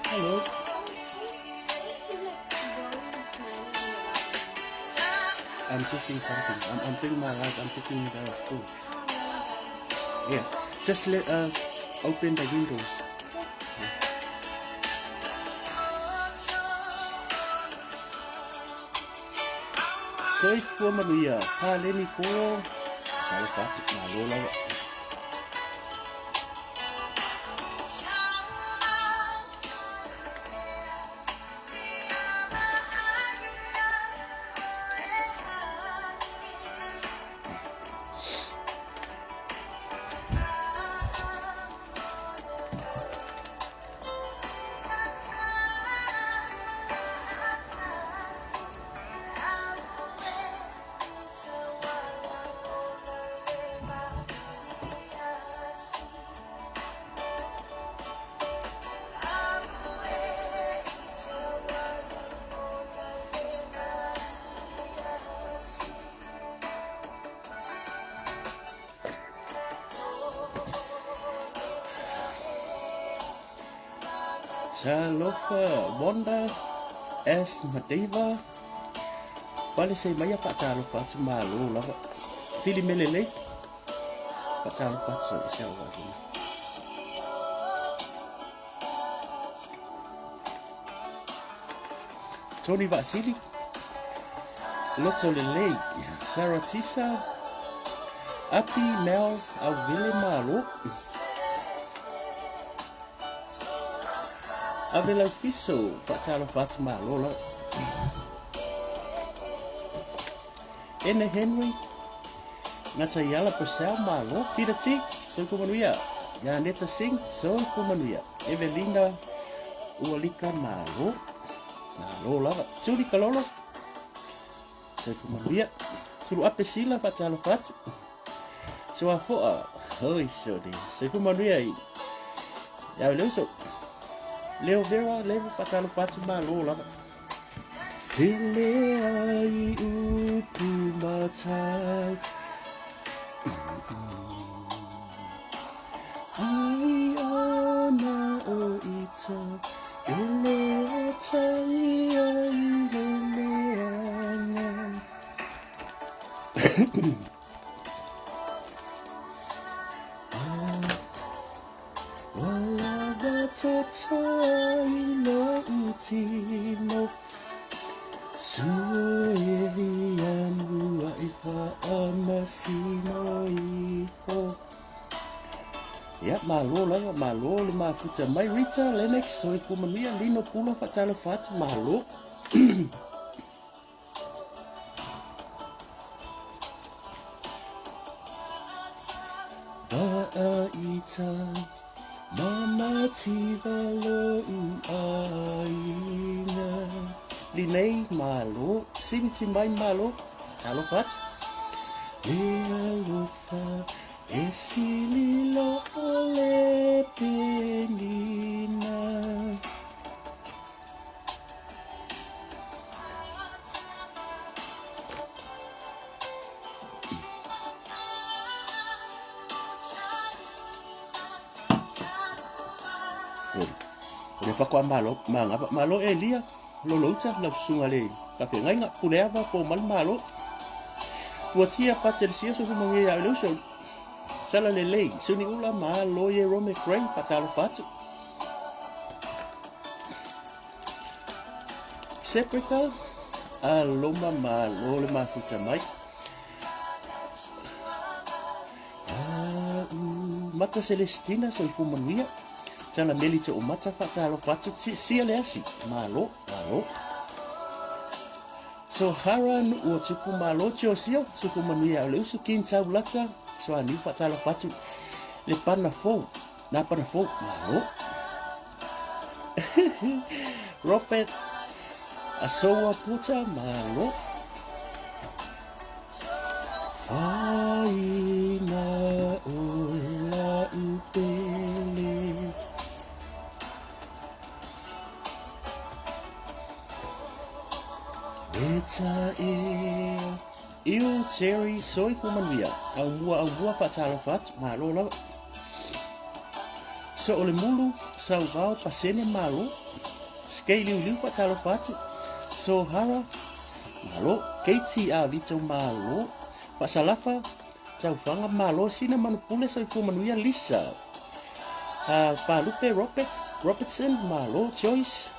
Hello. I'm cooking something. I'm doing my life. I'm cooking the food. Yeah. Just let open the windows. Soifua manuia, Paleni Koro, Talofa atu, malo lava. Talofa Wanda S. Madiva. Pale se mai fa talofa atu malo lava. Fili melele. Fa talofa atu se au wa. Tony Vasili. Loto Lelei. Sarah Tisa. Api Mel Avile Malo. Ave lau fiso, faatalofa atu malo lava. Ene Henry, Natayala Purcell malo, Peter T, Soifua Manuia, Yaneta Singh, Soifua Manuia, Evelina Ualika malo, malo lava, Tuli Kalolo, Soifua Manuia, Sulu Ape Sila, faatalofa atu, Suafoa, hoi sodi, Soifua Manuia i, Ia leuso, Leo Vera, Leo faatalofa atu malo lava. Tele ai upu matai. Ai ona o ita, ele atai ai le anga. Wala tatai lo utino. Sue ia mua i whaamasino ifo. Ia, malo lava, malo le mafuta mai. Rita, Lennox, soifua manuia, Lino Pula, faatalofa atu, malo. Vaaita, mamativa lo uaiga. Linei, malo. Simiti mai, malo. Talofa atu. Le alofa, e sililo o le penina. O le fakoa malo, mangapa, malo Elia, lolouta, lau susuga le faafeagaiga, puleava, po mai le malo. Tuatia Paterisia, soifua manuia ia le uso. Tala lelei, Suni Ula, malo ie Rome Gray, faatalofa atu. Seprika, aloma malo le mafuta mai. Mata Celestina, soifua manuia. Tala Meli Toomata, faatalofa atu. Sia le asi, malo, malo. Sohara Nuu o Tupu, malo. Tiosio, soifua manuia o le usu. King Taulata, Soaniu, faatalofa atu. Le pana fou, nā pana fou, malo. Robert Asoa Puta, malo. Faina oe la'u pele. Leta e Iu Jerry soifua manuia. Au mua au mua faatalofa atu. Malo lava. So o le mulu, sauvao, pasene, malo. Skei liuliu faatalofa atu. Sohara, malo. Keiti a Vito, malo. Faasalafa, Taufaga, malo. Sina Manupule, soifua manuia. Lisa, Palupe Roberts, Robertson, malo. Joyce,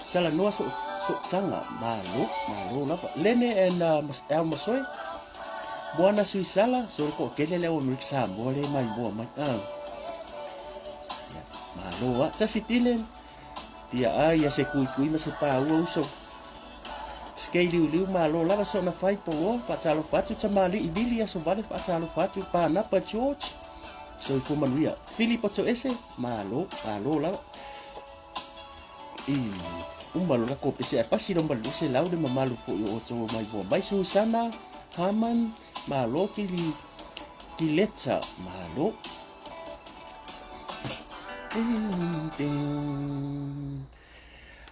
Salanoa so, Sotaga, malo, malo lava. Lene and Al Masoe, Moana Suisala, so le toatele lea ua Amerika Samoa lea e maimoa mai. Ia, malo a. Tasi tile, tia ai ia se kuikui ma se pāua uso. Skei liuliu malo lava so na fai poloa, faatalofa atu tamalii Vili aso vale faatalofa atu Pānapa George, soifua manuia. Filipo Toese, malo, malo lava. I uma lo lako pese ae pasi lo malu se lau le mamalu foi o outou mai mua mai. Susana Haman, malo. Kili Kileta, malo. Ding, ding.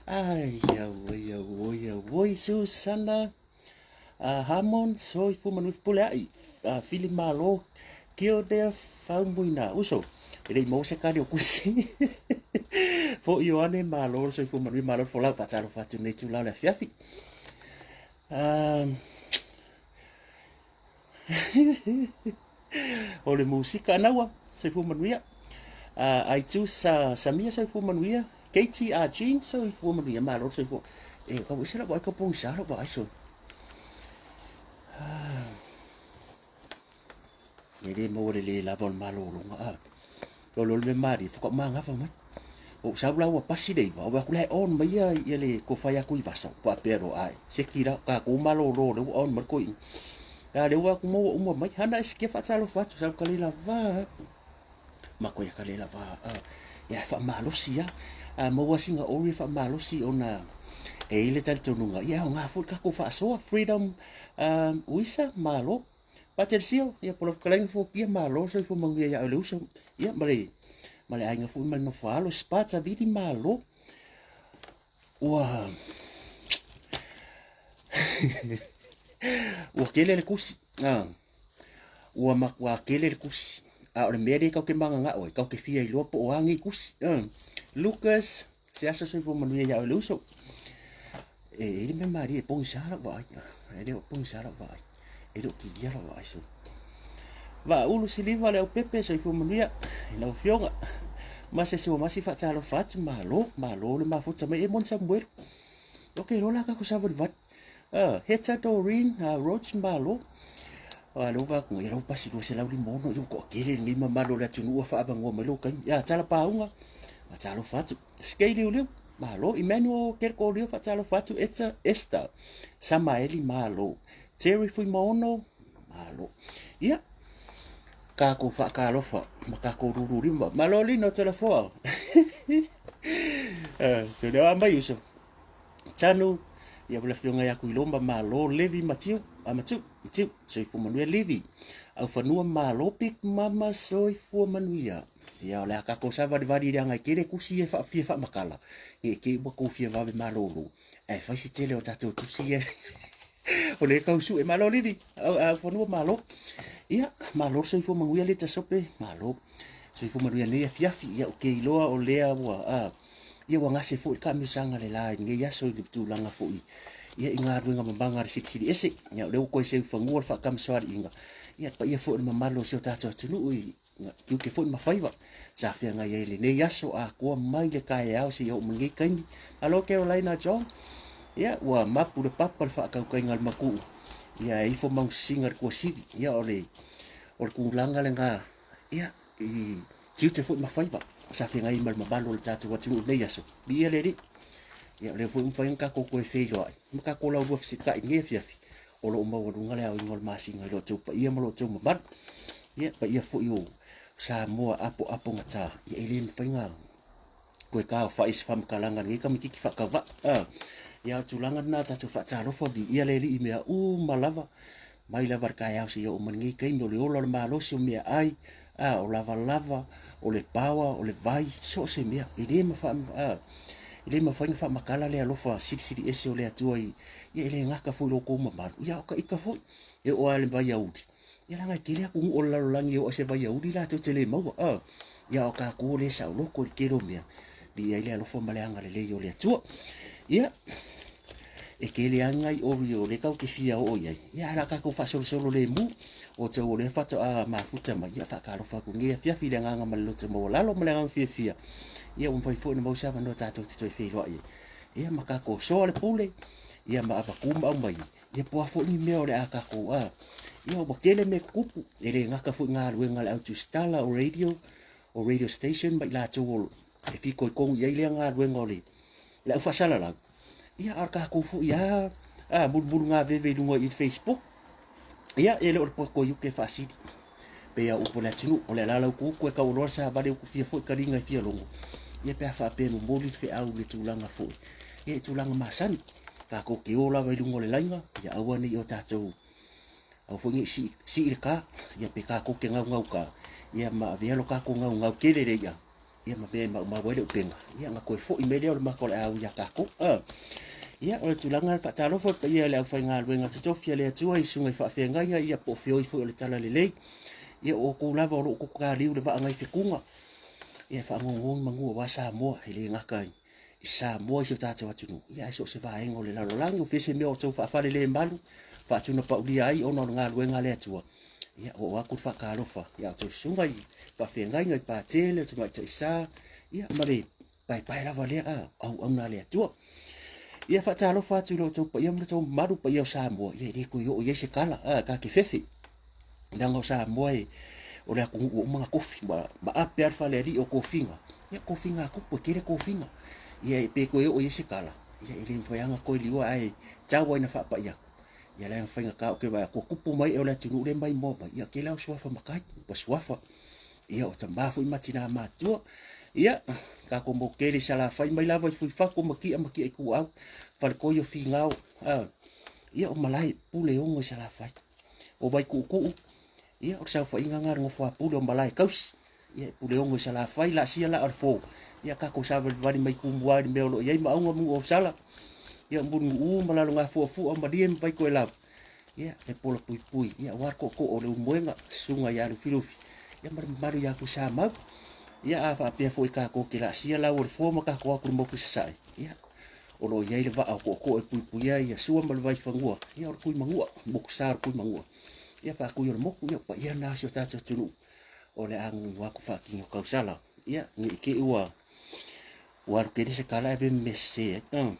Ai, auoi, auoi, auoi, Susana Hamon, soifua manuia pule ai. Fili malo, Kildare Faumuina. Uso, e le i maua se kali o kusi. Fo Ioane, malo, soifua manuia, malo le folau, faatalofa atu nei itula o le afiafi. O le musika anaua, soifua manuia. Aitu sa Samia, soifua manuia. Katie a Jean, soifua manuia, malo le soifua. E kau ese lau vaai ka pogisa lau vaai so. E le maua le le lava o le malologa a. O le mea malie, faatoa magafa mai. Ou sau la ua pasi le 9, ou vaai atu la e on mai ia, ia le kofai atu i vasa. Faapea loa, ai, seki la, tatou malolo lea ua on mai le toeaina. A lea ua atu ma ua uma mai, hana e sikia faatalofa atu, sau ka le lava. Ma koe ka le lava. Ia e faamalosi lava. A maua sina ori e faamalosi ona e i ai le talitonuga, ia e aoga foi le tatou faasoa, freedom uisa, malo. Patelisio, ia po o lau fetalaiga Fuatia, malo le soifua manuia ia oe le uso, ia ma le, ma le aiga foi ma le nofo alo, Sparta Vili, malo. Ua, ua tele le tusi, ah, ua matua tele le tusi, a o le mea lea tatou te mananao ai, tatou te fia iloa po o a nei tusi. Ah. Lucas, se aso soifua manuia ia oe le uso. E i ai le mea malie e pogisa lau vaai. E le o pogisa lau vaai. E le o kilia lau vaai so. Vaaulu Siliva le aupepe soifua manuia i lau afioga. Ma se se masi faatalofa atu malo, malo le mafuta mai e moni Samuel. Ok, lola ka ko savalivali. Heta Doreen, Roach malo. A leo va ku e pasi 256 i ko kele lenei mamalu o le atunuu ua faaavanoa mai lou taimi. Ia tala paunga, faatalofa atu. Skei liuliu, malo. Emmanuel Kerkolio, faatalofa atu. Etsa Esther, Samaeli, malo. Terry Fuimaono, malo. Ia, tatou faatalofa ma tatou lululima. Malo Lino Telafoa. So lea mai uso. Tanu, ia ma le afioga ia Tuiloma, malo. Levi Matiu, a Matiu, Matiu, soifua manuia Levi. Aufanua, malo. Big Mama, soifua manuia. Ia, o le a tatou savalivali i le agai tele tusi ia e faafia faamatala, ne i te i ua tou fia vave malolo, ae fai se tele o tatou tusi ia o lea e tau sue. Malo Levi, Aufanua, malo. Ia, malo le soifua manuia Leta Sope, malo. Soifua manuia nei afiafi, ia, ou te iloa o lea ua, a, Ia ua gase foi le taamilosaga le la i lenei aso i le tulaga foi ia i galuega mamaga a le Silisili Ese. Ia o lea ua toe seufanua le faatamasoaliiga ia le paia foi o le mamalu o si o tatou atunuu i tiute foi ma faiva sa feagai ai i lenei aso atoa mai le taeao seia oo mai lenei taimi. Malo Carolina John, ia ua mapu le papa le faatautaiga a le matuu ia e ifo mausisiga le tuasivi. Ia o le O le tulaga lena, ia, i tiute foi ma faiva sa feagai ma le mamalu o le tatou atunuu i lenei aso. Viia le Alii. Ia, o lea foi ua mafai ona tatou toe feiloai ma tatou laulua fesilafai i lenei afiafi o lo o maualuga le aoina o le masina i lo outou paia ma lo outou mamalu. Ia, paia foi o Samoa apoapogata, ia e le mafai ona toe taofai i se faamatalaga a lenei tamaitiiti faatauvaa. Ia, o le tulaga lena, tatou faatalofa, viia le Alii i mea uma lava, mai lava i le taeao seia oo mai lenei taimi, o le ola, o le malosi, o meaai, o lavalava, o le power, o le vai, so o se mea. E le e le mafai ona faamatala le alofa silisili ese o le Atua i, ia e le gata foi i lo outou mamalu, ia a o ita foi, e oo lava i le vaiauli, ia leaga e tele atunuu o le lalolagi e oo i se vaiauli latou te le maua. Ia a o tatou lea e saoloto i le tele o mea, viia ai le alofa ma le agalelei o le Atua. Ia, e tele lava nai ori o lea tatou te fia oo i ai, ia ae o le a tatou faasolosolo lemu, o outou o lea faatoa mafuta mai, ia faatalofa atu i lenei afiafi i le agaga ma le loto maualalo ma le agaga fiafia, ia ua mafai foi ona maua se avanoa tatou te toe feiloai ai, ia ma tatou soa le pule, ia ma avatu ma aumai, ia po o a foi ni mea o le a tatou, a, ia ua tele mea tutupu, e le gata foi i galuega a le au tusitala o radio, o radio station ma i latou o e fitoitonu i ai lea galuega o le le au faasalalau, ia a o le tatou foi lava a mulumulugaveve i luga i Facebook, ia e le o le poto iute e faasili pei a upu o le atunuu, o le alaala utuutu e taualoa le savali utufia foi taliga e fia logo, ia pe a faapea e momoli le feau i le tulaga foi, ia i tulaga masani, tatou te o lava i luga o le laina, ia aua ne i o tatou aua foi ne i sii, sii le ta, ia pe tatou te gaugau ta, ia ma avea lo tatou gaugau tele le ia, ia ma mea e maumau ai le upega, ia ona toe foi mai lea o le mata o le au ia tatou. Ia, o le tulaga le faatalofa i le paia i le aufaigaluega totofi a le Atua i susuga i faafeagaiga, ia po o feoi foi o le talalelei, ia o outou lava o lo o taliu le vaa nai fetuga, ia e faanono ni manu aua Samoa, e le gata i Samoa i si o tatou atunuu, ia ae so o se vaega o le lalolagi, o fea se mea o outou faafalelemalu, faatunapaulia ai ona o le galuega a le Atua, ia oo atu le faatalofa ia outou susuga i faafeagaiga i Patele, o Tamaitai Sa, ia ma le paepae lava lea a auauna a le Atua. Ia faatalofa atu i lo outou paia ma lo outou mamalu, paia o Samoa, ia e le toe oo i ai se tala, a ta te fefe. Leaga o Samoa e, o le atunuu ua uma ona tofi, ma, ma ape lava le falealii o tofiga, ia tofiga a tupu, e tele tofiga. Ia pe toe oo i ai se tala, ia e le mafai lava ona toe liua ae tau lava ina faapai atu. Ia leaga faigata ou te vaai atu ua tupu mai ea o le atunuu lea mai moa mai, ia tele lava o suafa matai, ua suafa. Ia o tama foi ma tina matutua. Ia, tatou mau tele i Salafai mai lava i Fuifatu ma Tia ma Tia Ituau, Faletoi o Finao, a, ia o malae Puleono i Salafai. O Vaituutuu, ia o le saofaiga lena a le nofo a Pule o malae tausi. Ia e Puleono i Salafai, laasia laa o le fo, ia tatou savalivali mai Tumua i le mea o lo o i ai Maauga ma Nuuausala, ia o Mulinuu ma Lalogafuafua o Malie ma Vaitoelau, ia e pola puipui, ia aua le tootoo o Leulumoega, susuga ia Lufilufi, ia ma le mamalu ia Tuisamau. Ia a faapea foi tatou te laasia lau o le fo ma tatou atu i le motu i Sasae, ia o lo o i ai le vaa o tootoo e puipuia ia Sua ma le Vaifanua, ia o le Tuimanua, motu sa o le Tuimanua, ia faatui o le motu, ia o paia lena o si o tatou atunuu o le a gugu atu faatino tausala, ia ne i te i ua ua alu tele se tala ae ave ma mea sese ai.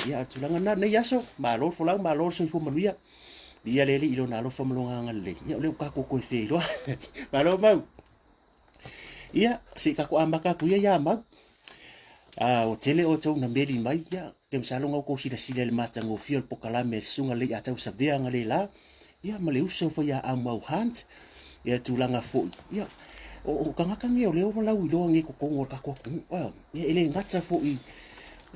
Ia, o le tulaga lena lenei aso, malo le folau, malo le soifua manuia. Viia le Alii i lona alofa ma lona agalelei. Ia, o lea ua tatou toe feiloai. Malo Mau. Ia, se i tatou amata atu ia ia Mau. Ua tele outou na meli mai, ia, te masalo na outou silasila i le matagofie o le pokalame a le Susuga Leiatau Savea Analeila, ia ma le uso foi ia Aumau Hunt, ia tulaga foi, ia, o tagata nei o lea ua lauiloa nei i totonu o le tatou atunuu, a, ia, e le gata foi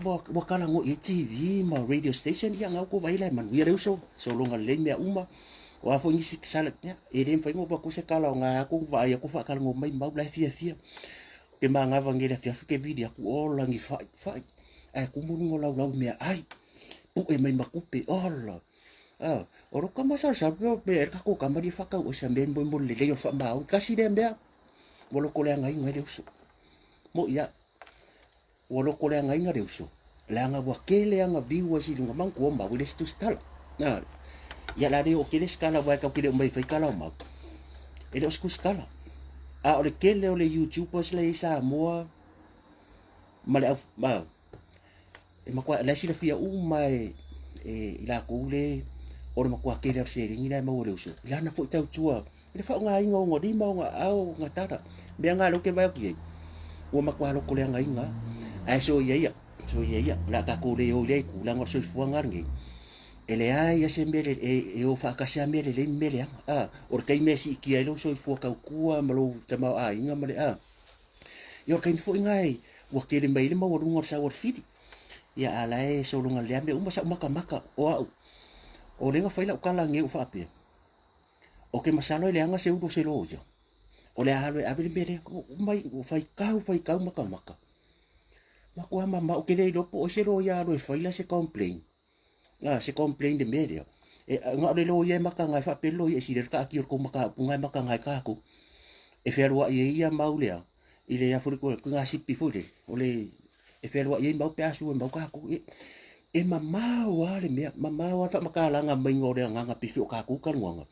ua talanoa i ai TV ma radio station, ia na outou vaai la e manuia le uso, sologa lelei mea uma, o a foi nisi sala, ia, e le mafai ona ou avatu se tala o na atu vaai atu faatalanoa mai mau la e fiafia. Ke manava nei i le afiafi ke vili atu, ola ni fai, fai, ae tumu luga o laulau i meaai, pu'e mai ma tupe, ola. Ah, o lou tama salusalu pe pe e le tatou tama lia faatau ese mea molimoli lelei o le faamaoni. Tasi lea mea ua lotoleagaina ai le uso. Mo'i a, ua lotoleagaina le uso, leaga ua tele ana viewers i luga manatua o mau e le isi tusitala. Ah, ia la le oo tele se tala aua e tatou te le o mai e fai tala o mau. E le o se tusitala. A o le tele o le YouTubers la e i ai Samoa ma le au, ma, e matua, la e silafia uma e, e i latou le o le matua tele o le seleni la e maua e le uso. I lana foi tautua I le faaaogaina o ona lima, o ona aao, o ona tala. Mea na lea ou te vaai atu i ai, ua matua lotoleagaina lava. Ae soia ia, soia ia, o le a tatou le o i lea itu, leaga o le soifuaga lenei, e leai lava se mea e o faatasi lava mea lelei ma mea leaga. A, o le taimi e siitia ai lou soifua tautua ma lou tamaoaiga ma le a, ia o le taimi foi lena ua tele mai ai le maualuga o le sau a le fili. Ia a o la e sologa lelei lava mea uma, sa ou matamata, o au, o lea na fai lau tala nei ou faapea, Ou te masalo e leaga se ulu o se loia, o le a alu e ave le mea lea, mai ua faitau faitau matamata. Matua mamao, ou te le iloa po o ai se loia alu e fai la se complain. A, se complain i le mea lea. E, na o le loia e mataga ai faapea le loia e sili ai le taatia o le tou mataupu na e mataga ai tatou. E fealuai ai ia mau lea i le a foi le gasipi foi lele, o le e fealuai ai mau pe a sue mau tatou. E, e mamao lava le mea, mamao lava le faamatalaga maiga o le agaga pei foi o tatou talanoaga.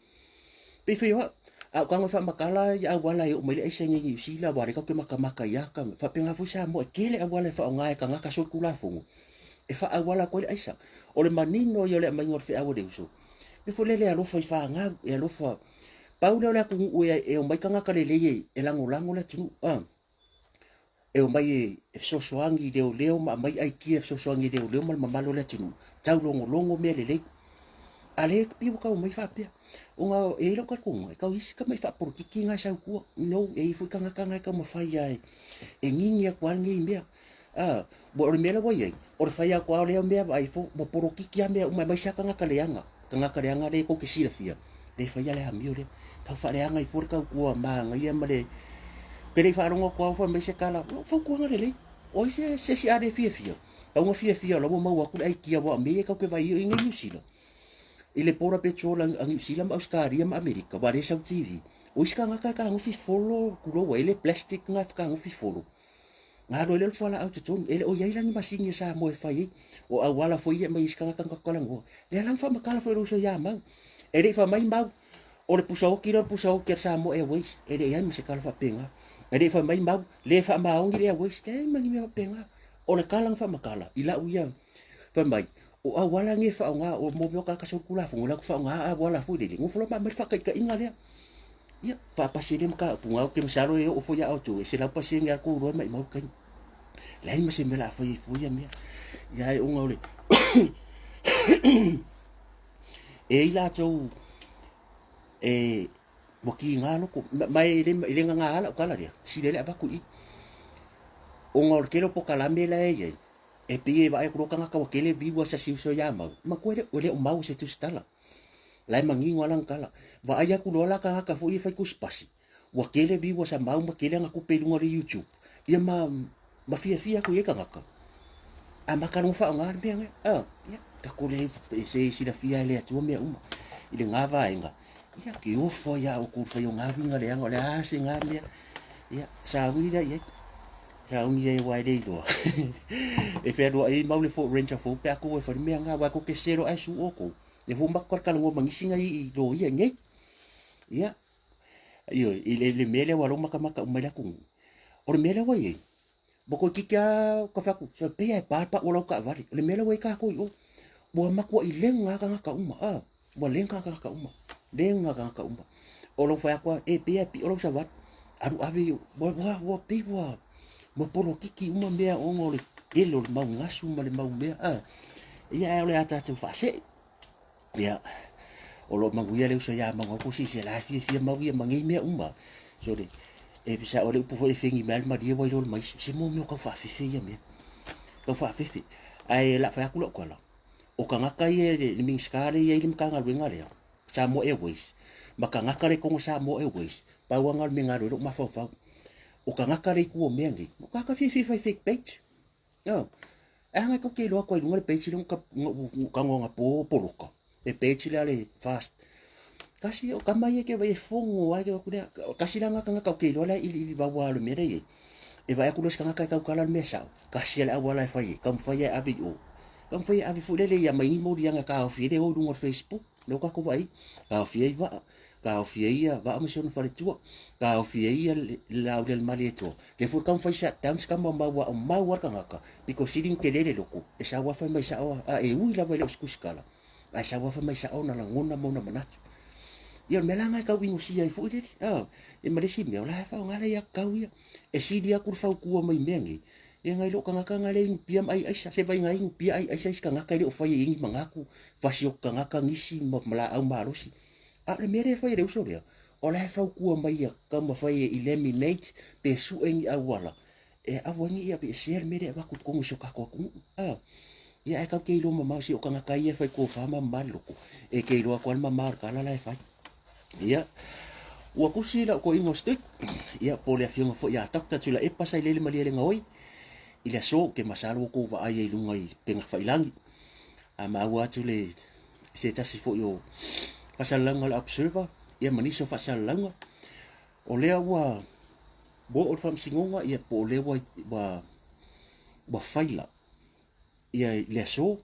Pei foi o au, a ou tago e faamatala i auala e oo mai le aisa i inei i Niu Sila, aua o lea tatou te matamata i ata, faapena foi Samoa, e tele auala e faaaoga e tagata solitulafono e faaauala atu ai le aisa. O le manino ia o le aumaiga o le feau a le uso, pei foi lele e alofa i fanau, e alofa. Pau lea o le atunuu e omai tagata lelei e lagolago le atunuu. E omai e fesoasoani i leoleo ma aumai aikia e fesoasoani i leoleo ma le mamalu o le atunuu, taulogologo mea lelei. A lea pei ua tau mai faapea, ona e i ai lou talitonuga, e tau i ai si tamai faapolokiki na e sau i tua. No, e i ai foi tagata na e taumafai lava e nini atu lava lenei mea. A, o le mea la ua i ai, o le fai atu lava o lea mea vaai ifo, ua polokiki lava mea uma, aemaise lava tagata leaga, tagata leaga lea tou te silafia, lea e faia le amio lea. Tau faaleaga ai fua le tautua manaia ma le... Ou te le i faalogo atu lava fai mai se tala, o fautuaga lelei. O ai se se isi a le fiafia? Tau na fiafia o la ua maua atu le aikia aua o mea ia tatou te vaai ai i Niu Sila. I le Border Patrol a Niu Sila ma Ausetalia ma Amerika, aua lea e sau TV. O isi tagata e tagofi folo, tulou ai le plastic na e tagofi folo. Na alu ai lea o le fualaau i totonu. E le o i ai la ni masini a Samoa e fai ai. O auala foi ia e aumai ai isi tagata na tatou talanoa. Lea la na faamatala foi e lou uso ia Mau. E le i fai mai Mau, o le pusa oti lea o le pusa oti a le Samoa Airways. E le i ai ma se tala faapena. E le i fai mai Mau, le faamaoni le Airways. Leai ma ni mea faapena. O le tala na faamatala i lau ia fai mai, o auala nei e faaaoga, o mo mea o tagata solitulafono, latou te faaaoga auala foi lele, nofo loa ma aumai le faataitaiga lea. Ia, faapasi ai le mataupu na, ou te masalo e oo foi ia outou, e 100% lava tou iloa e maimau le taimi. Leai ma se mea o le a fai ai fua ia mea. Ia ae ona o le e i ai latou e ua kiga loko, ma e le, e le gagā lau tala lea, sili ai le avatu i i. Ona o le tele o polokalame la e i ai, e pei e vaai atu loa tagata ua tele viewers a si uso ia Mau, matua e le, e le o mau i se tusitala. La e manino lava lana tala. Vaai atu loa la tagata foi ia e fai tusipasi, ua tele viewers a Mau ma tele ana tupe i luga o le YouTube, ia ma, ma fiafia atu i ai tagata. Amata loa ona faaaoga le mea lea. Ah, ia, tatou le se silafia e le Atua mea uma i lena vaega. Ia, ke ofo ai a outou i le fai o ngā uiga leaga, o le a se ngā mea. Ia, sauni la i ai. Sauni ai aua e le iloa. E fealuai ai mau le Ford Ranger fou pe a kou e fai le mea ngā, aua kou te selo ae su outou. Lea foi ua matou talatalanoa ma nisi nai i loia i nei. Ia, ioe, i le, le mea lea ua lou matamata uma i le atunuu. O le mea lea ua i ai, ua toeitiiti lava ka fai atu, se pei lava e pa le pau o lau taavale. O le mea lea ua i ai tatou i o, ua matuai lega lava tagata uma, a, ua lega tagata uma, lega tagata uma. O lou fai atu lava, e pei lava e pio lau savali, alu ave i, ua, ua, ua pei ua, ua polokiki uma mea ona o le tele o le mau gasu ma le mau mea, a. Ia, ae o le a tatou faasee. Ia, o lo o manuia le uso ia Mauga ko sisi la fiafia mau ia ma nei mea uma. So le e pisa o le upu foi e fengi mai le malie wai lo le mai se mo mea kau faafefe ia mea. Kau faafefe. Ae la fai atu lau tala. O tagata ia le, le Minisita lea e i ai le Matagaluega lea, Samoa Airways, ma tagata le kogo Samoa Airways, pau lava na o le mea na alu ai lou mafaufau. O tagata le itu o mea nei, o tagata fiafia e fai fake page. Oh. E hanga kou te iloa atu ai i luga le page lea na tago anapo poloka. Le page lea le fast. Kasi o kama ia ke vai e fongo ai ke aku lea. Kasi la ngaka ngaka o ke iloa la ili ili vaua le mea lea i ai. E vaai atu loa se tagata e tautala le mea sao. Kasi le auala e fai ai. Taumafai e ave i o. Taumafai e ave foi lele ia mai ni moliaga e taofi ai le o i luga o le Facebook. Lea ua tatou vaai. Taofi ai vaa. Taofi ai ia vaa ma si ona faletua. Taofi ai ia le Laaulialemalietoa. Lea foi taumafai shut down se tama mau a o mau lava le tagata. Pito sili ona tele le loto. E sau lava fai mai sao a e ui lava e le o se tusitala. Ae sau lava fai mai sao ona lagona ma ona manatu. Ia o le mea la lena e tau inosia ai foi lele. A, ia ma le isi mea, o la e faaaoga le aiatatau ia. E sili atu le fautua mai i mea nei, ia nai lo tagata na lea e inu pia ma ai aisa. Se vaai na inu pia ai aisa isi tagata e le o faia i ai ni manatu, fasioti tagata nisi ma laau malosi. A o le mea lea e fai e le uso lea, o la e fautua mai ia taumafai e eliminate pe sue ni auala e aua ai ne i aveesea le mea lea e avatu i totonu o si o tatou atunuu. A, ia ae tatou te iloa mamao si o tagata ia e fai tofa ma mama le loto, e te iloa atu lava le mama o le tala la e fai. Ia, ua tusi lau toeaina o Stuart, ia po o le afioga foi ia Doctor Tuilaepa Sailele Malielegaoi i le aso, ou te masalo ua outou vaai ai i luga i upega tafailagi. A maua atu le se tasi foi o faasalalauga o le Observer, ia ma nisi o faasalalauga, o lea ua oo le faamasinoga, ia po o lea ua, ua, ua faila ia i le aso,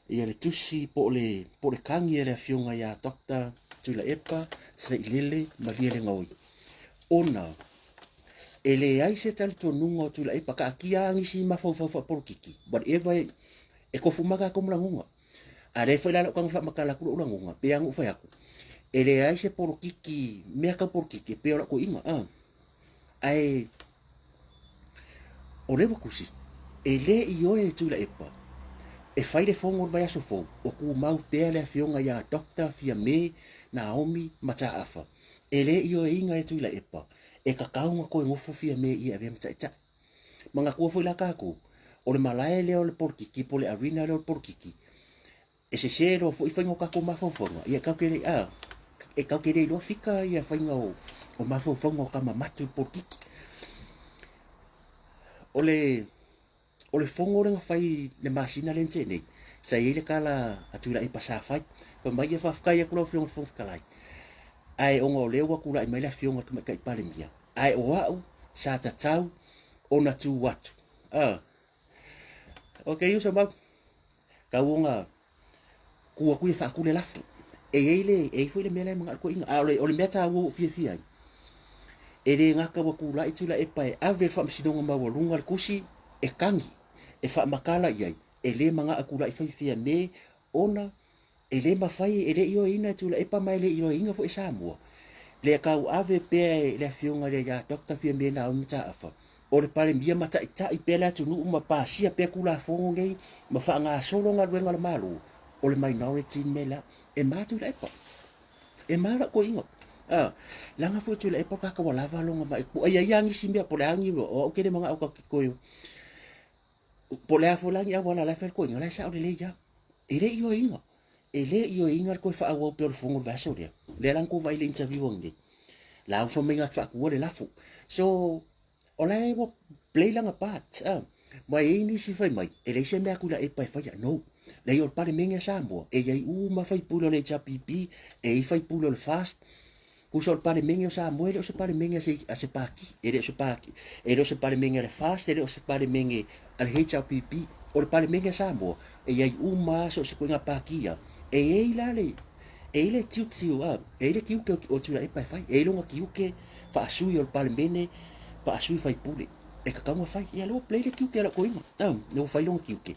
ia le tusi po o le, po o le kagi a le afioga ia Dr. Tuilaepa Sailele Malielegaoi, ona e leai se talitonuga o Tuilaepa, taatia lava nisi mafaufau faapolokiki, whatever, e tofu uma tatou ma lagona. A lea foi la lau taga faamatala atu lou lagona, pei lava ona ou fai atu, e leai se polokiki, mea tau polokiki e pei o lau toeaina, a. Ae o lea ua tusi, e le ioe e Tuilaepa e fai le fono o le vaiaso fou, o tumau pea le afioga ia Doctor Fiame Naomi Mataafa. E le ioeina e Tuilaepa e tatau ona toe nofo Fiame ia e avea ma taitai. Manatua foi la tatou, o le malae lea o le polokiki po o le arena lea o le polokiki, e sese loa foi faiga o tatou mafaufauga, ia e tatou te le, a, e tatou te le iloa fika ia faiga o, o mafaufauga o tama matu i le polokiki. O le, o le fono lea na fai i le masina lea na tea nei, sa i ai le tala a Tuilaepa sa fai, fai mai ia faafetai atu lau Afioga i le Fofoga Fetalai, ae ona o lea ua tulai mai le Afioga i le Tamaitai Palemia, ae o au sa tatau ona tu atu. Ah. Ok, uso mau. Tau ona tu atu ia faatu le lafo. E i ai le, e i ai foi le mea la e manao le toeaina. A o le, o le mea taua ua ou fiafia ai, e le gata ua tulai Tuilaepa e ave le faamasinoga maualuga le tusi e kagi, e faamatala i ai, e le manao e tulai fai Fiame ona E le mafai, e le ioeina e Tuilaepa ma e le ioeina foi e Samoa le tauave pea e le afioga lea ia Doctor Fiame Naomi Mataafa o le Palemia ma taitai pea le atunuu ma pasia pea Tulafono nei ma faagasolo galuega a le Malo, o le minority le mea lea. E ma Tuilaepa. E ma lau toeaina. Ah, leaga foi Tuilaepa o le tagata ua lava lona mai. Ua i ai lava nisi mea, po o le a ni, o au ou te le manao tatou te toe Po o le a foi la ni auala la e fai le toeaina, la e sao lelei lava. E le ioeina. E le ioeina le toe faaauau pea o le fono i le vaiaso lea. Lea la na tou vaai i le interview ananei. La ua fai mai na te faatua le lafo. So, o la e ua play lana part. Ah. Ma e i ai nisi fai mai, e leai se mea a Tuilaepa e faia. No. Leai, o le Palemene a Samoa, e i ai uma faipule o le HRPP, e i ai faipule o le FAST, Tusa o le Palemene o Samoa e le o se Palemene a se, a se Pati, e le o se Pati, e le o se Palemene a le FAST, e le o se Palemene a le HRPP. O le Palemene a Samoa, e i ai uma lava so o se ituaiga Pati ia. E i ai la le, e i ai le tiute, a, e i ai le tiute o Tuilaepa e fai, e i ai lona tiute faasui o le Palemene, faasui faipule. E tatau ona fai. Ia lea ua play le tiute a lau toeaina. A, lea ua fai lona tiute.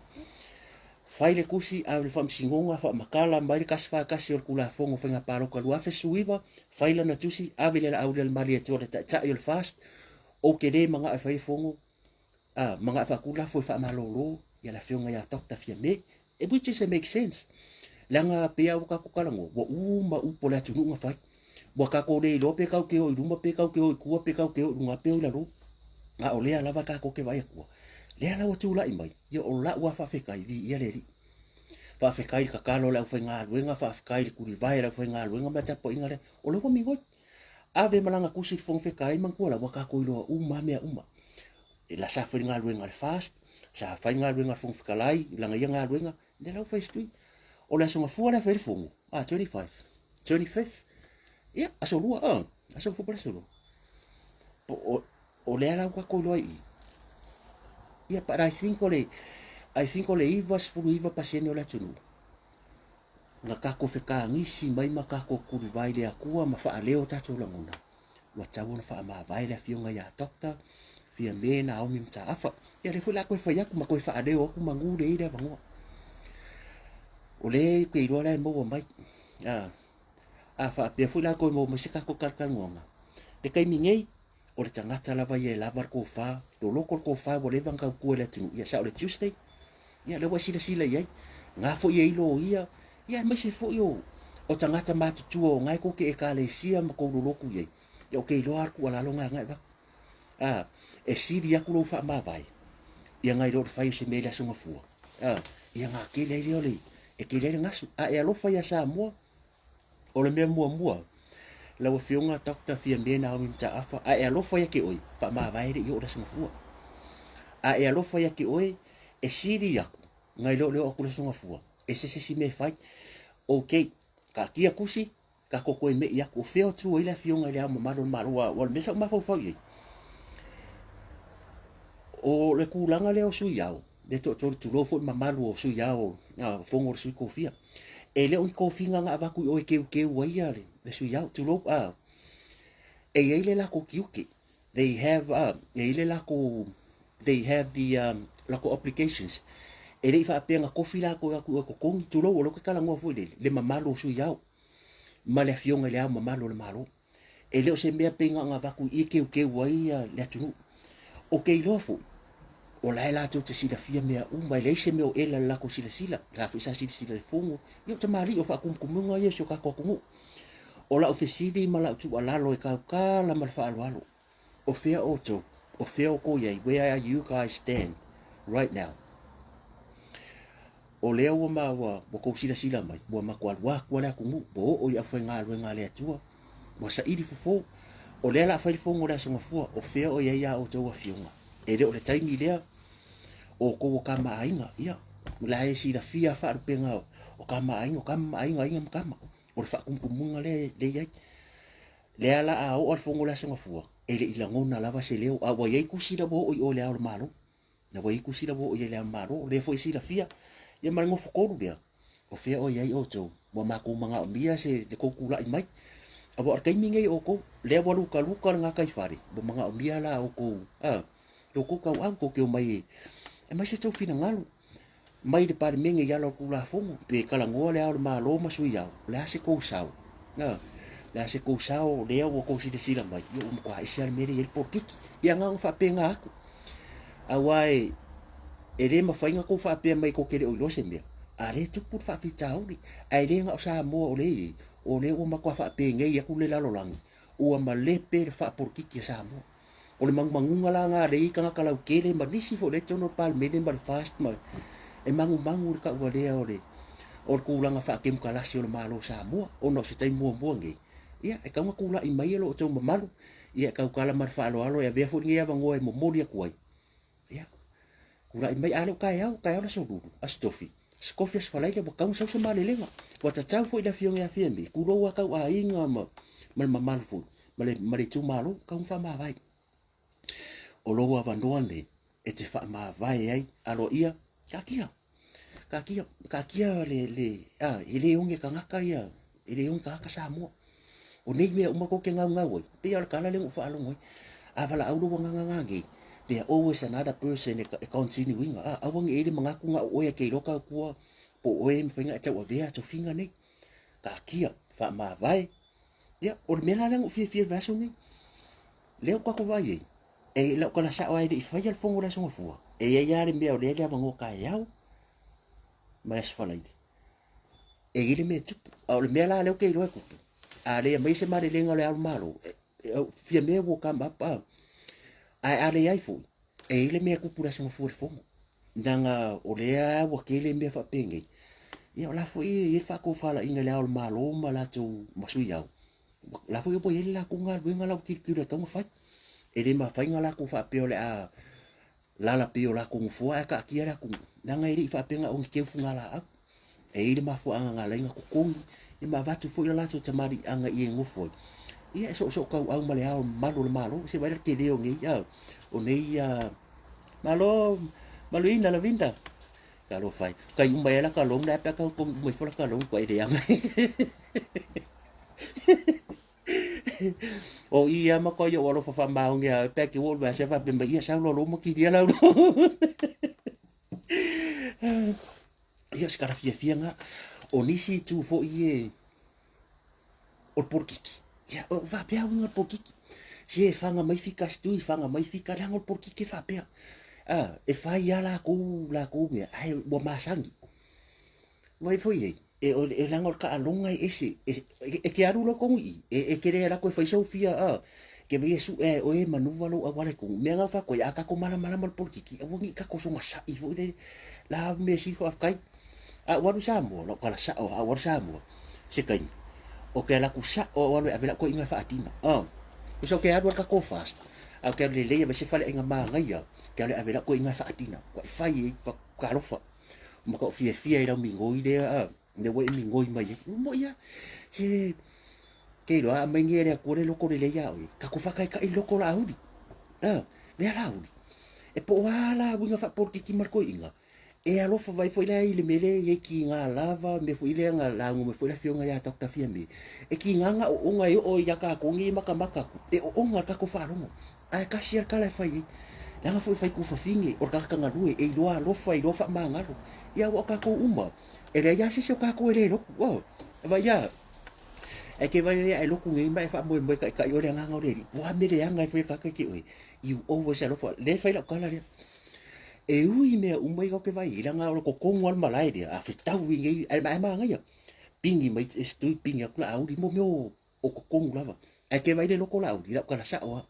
Fai le tusi a le Faamasinoga faamatala mai le 141 o le Tulafono o Faiga Palota 2019, fai lana tusi, ave le Laaulialemalietoa le Taitai o le FAST, ou te le manao e fai le fono, a, manao e faatu lafo e faamalolo ia le afioga ia Doctor Fiame, which is it makes sense. Leaga pei lava ua tatou talanoa, ua uma upu o le atunuu na fai. Ua tatou le iloa pe tatou te o i luma, pe tatou te o i tua, pe tatou te o i luga, pe o i lalo. A o lea lava tatou te vaai atua. Lea la ua tulai mai, ia o lau lava faafetai, viia le Alii. Faafetai i le tatalo a le aufaigaluega, faafetai i le tulivae a le aufaigaluega ma le tapuaiga lea. O lea ua migoi. Ave ma lana tusi i le Fofoga Fetalai manatua la ua tatou iloa uma lava mea uma. E la sa fai le galuega a le FAST, sa fai le galuega a le Fofoga Fetalai, lana ia galuega, lea la ua fai e Stui. O le Aso Gafua lea fai le fono, ah, 25, 25th, ia, aso lua, ah, aso gafua po o le aso lua. Po, o, o lea la ua tatou iloa i i. Ia, but I think o le, I think o le 99% o le atunuu, na tatou fekagisi mai ma tatou tulivae i le Atua ma faaleo o tatou lagona, ua tatau ona faamavae le afioga ia Doctor Fiame Naomi Mataafa. Ia lea foi la toe fai atu ma toe faaleo atu manu lea i le avanoa. O lea ou te iloa la e maua mai. Ah. A faapea foi latou e maua mai se tatou talatalanoaga. Le taimi nei, o le tagata lava ia e lava le tofa, loloto le tofa ua leva ona tautua i le atunuu, ia sao le Tuesday, ia lea ua e silasila i ai, na foi e i ai loia, ia aemaise foi o, o tagata matutua o na e tou te ekalesia ma tou lolotu i ai, ia ou te iloa lava le tuualalo na na e avatu. A, e sili atu lou faamavae, ia nai lo le fai o se mea i le Aso Gafua. A, ia na tele ai lea o le, e tele ai le gasu. A e alofa ia Samoa, O le mea muamua, lau Afioga Doctor Fiame Naomi Mataafa, a e alofa ia te oe, faamavae le i oo le Aso Gafua. A e alofa ia te oe, e sili atu, nai lo le oo atu le Aso Gafua, ese se isi mea e fai. Ok, taatia tusi, tatou toe me'i atu, o fea o tu ai le Afioga i Le Ao Mamalu o le Malo, aua o le mea sa ou mafaufau i ai, o le tulaga lea o Sui Ao, le toatolu, tulou foi le mamalu o Sui Ao, Fono o le Sui Tofia, E le o ni tofiga na avatu i o e keukeu ai ia le sui ao, tulou, a, e i ai le latou tiute. They have, e i ai le latou, they have the latou obligations. E le i faapea na tofi latou e o atu i o e totogi, tulou, o lea ou te talanoa foi lele, le mamalu o sui ao ma le Afioga i Le Ao Mamalu o le Malo. E le o se mea pei na ona avatu i i e keukeu ai le atunuu. Ou te iloa foi, o la e latou te silafia mea uma, e leai se mea o ela i le latou silasila, o la foi sa silasila i le Fono, ia o tamalii o faatumutumuga ia o si o tatou atunuu. O lau fesili ma lau tuualalo e tautala ma le faaaloalo, o fea outou, o fea outou i ai, where are you guys stand right now? O lea ua maua, ua tou silasila mai, ua matua alu atu lava le atunuu, ua oo i le aufaigaluega a le Atua, ua saili fofo. O lea o le a fai le fono o le Aso Gafua, o fea o i ai a outou afioga? E le o le taimi lea, o outou o tama a aiga, ia, o la e silafia faalupega o tama a aiga, o tama ma aiga, aiga ma tama. O le faatumutumuga lea e i ai. Lea la a oo le fono o le Aso Gafua, e le i lagona lava se leo, a ua i ai tusi la ua oo i o i le Ao o le Malo. Na ua i ai tusi la ua oo i ai le Ao o le Malo, o lea foi e silafia. Ia ma le nofotolu lea, o fea o i ai outou, ua matou manaomia se le tou tulai mai. Aua o le taimi nei o outou, lea ua lukaluka le gataifale, ua manaomia la outou, a, lo outou tauau, tou te omai e aumai se tou finagalo mai le Palemene i ala o le Tulafono, pe talanoa Le Ao o le Malo ma Sui Ao, o le a se tou sao? A, o le a se tou sao lea ua tou silasila mai, ia ua matua ese lava le mea lea e i ai le polokiki. Ia na ona faapena atu. Aua e, e le mafai ona tou faapea mai tou te le o iloa se mea, a lea e tupu le faafitauli. Ae le na o Samoa o lea e i ai, o lea ua matua faapenei atu le lalolagi, ua malepe le faapolokiki a Samoa. O le manumanuga la lena a lea e i ai tagata lautele ma nisi foi o lea e i totonu o le Palemene ma le FAST ma e manumanu i le tauvalea o le o le tulaga faatemokarasi o le Malo o Samoa ona o se taimi muamua lenei, ia e tatau ona tulai mai lo outou mamalu, ia e tautala ma le faaaloalo e avea foi lenei avanoa e momoli atu ai, ia tulai mai, a le o taeao, taeao le aso Lulu, aso Tofi, aso Tofi, aso Faraile, ua tatau ona sau se malelega. Ua tatau foi i le Afioga ia Fiame, tulou lava tau aiga ma, ma le mamalu foi, ma le, ma le itumalo, tatau ona faamavae. O lou avanoa lenei e te faamavae ai, aloaia, taatia, taatia, taatia le, le, a, e le oge tagata ia, e le oge tagata Samoa. O nei mea uma tou te gaugau ai, pei lava o le tala lea na ou faalogo ai, a valaau lou agaga gagei, there always another person e continue ina, a, aua ne i i ai le manatu na o oe e te iloa tautua, po o oe e mafai ona e tauavea tofiga nei. Taatia, faamavae, ia, o le mea la lea na ou fiafia i le vaiaso lenei, lea ua tatou vaai ai, e lau tala sao lava e le i faia le fono o le Aso Gafua, e i ai lava le mea o lea e le avanoa taeao ma le Aso Faraile. E i ai le mea e tupu. A o le mea la lea ou te iloa e tupu, a le aumai se malelega o le Ao o le Malo, fia mea ua come up, a, ae a leai foi, e i ai le mea e tupu i le Aso Gafua i le fono. Leaga o lea ua tele mea faapenei, ia o la foi e i ai le faatofalaiga i le Ao o le Malo ma latou ma Sui Ao, O la foi ua i ai le latou galuega la ua tilotilo e tatau ona fai. E le mafai ona latou faapea o le a lala pei o latou nofoa ae taatia le atunuu, leaga e le i faapea na o ni teu fugalaau. E i ai le mafuaaga na ala ai ona totogi ia ma avatu foi le latou tamaliiaga i e nofo ai. Ia e soosootauau ma le Ao mamalu o le Malo. Se i vaai la le tele o nei, o nei Malo, maluina Lavinda. Talofa e. Kai uma e la ka long la pe ka ko uma ifo la ka long ko e leaga. O ia ma ko yo alofa fa maonge a pe ke wo ba se fa pe ma ia sa lo lo mo ki dia la. Ia se kara fiafia nga. O nisi tu fo i e. O le polokiki. Ia, o faapea uiga o le polokiki. Se e faga mai fika stui, faga mai fika, leaga o le polokiki e faapea. Ah, e fai lava lakou, lakou mea, ae ua masani. Vai foi ai, e, o, e leaga o le taaloga e ese, e, e, e te alu loa tonu i i, e, e te le alu atu e fai sou fia, ah, ke vai e suʻe e oe e manuva lou auala i tonu. Mea na faatoa ai, a tatou malamalama i le polokiki, aua ne i tatou soona saʻi foi lele, la mea sili faafetai. A ou alu i Samoa, lau tala sao, a ou alu i Samoa, se taimi, ou te alu atu sao au alu e ave lau toeaina e faatina. Ah, tusa ou te alu a le tatou fast, ae ou te alu lelei e ave se faleaiga manaia, ou te alu e ave lau toeaina e faatina. Ua e fai ai, talofa. Ua matuai fiafia i lau migoi lea, ah, lea ua e migoi mai ai. Ua moi lava, se ke iloa a aumai nei e le Atua le loto lelei ia oe, tatou faataitai i le loto o Laauli. Ah, mea Laauli. E po o a la uiga faapolokiki ma le toeaina, E alofa vai foi lea i le mea lea e i ai kiga lava, mea foi lea na lauga mai foi le afioga ia Doctor Fiame, e kiga na oona e oo ia tatou nei e matamata atu, e oona le tatou faalogo. Ae tasi lava le tala e fai ai, leaga foi e fai tufafine, o le tagata galue, e iloa alofa, e iloa faamagalo. Ia aua o tatou uma, e leai lava se isi o tatou e le lotu. Oh, vaai a, e te vaai ai a e lotu nei ma e faamoemoe taitai oe le agaga o le Alii, po o a mea leaga e fai e le tagata ia te oe, you always alofa. Lea e fai lau tala lea. E ui i mea uma ia ou te vaai ai, leaga o le totonu lava o le malae lea, a fetau i nei, ae ae manaia, pigi mai e se tui, pigi atu Laauli, mo mea o totonu lava. Ae ke vaai i le loko o Laauli, i lau tala sao lava,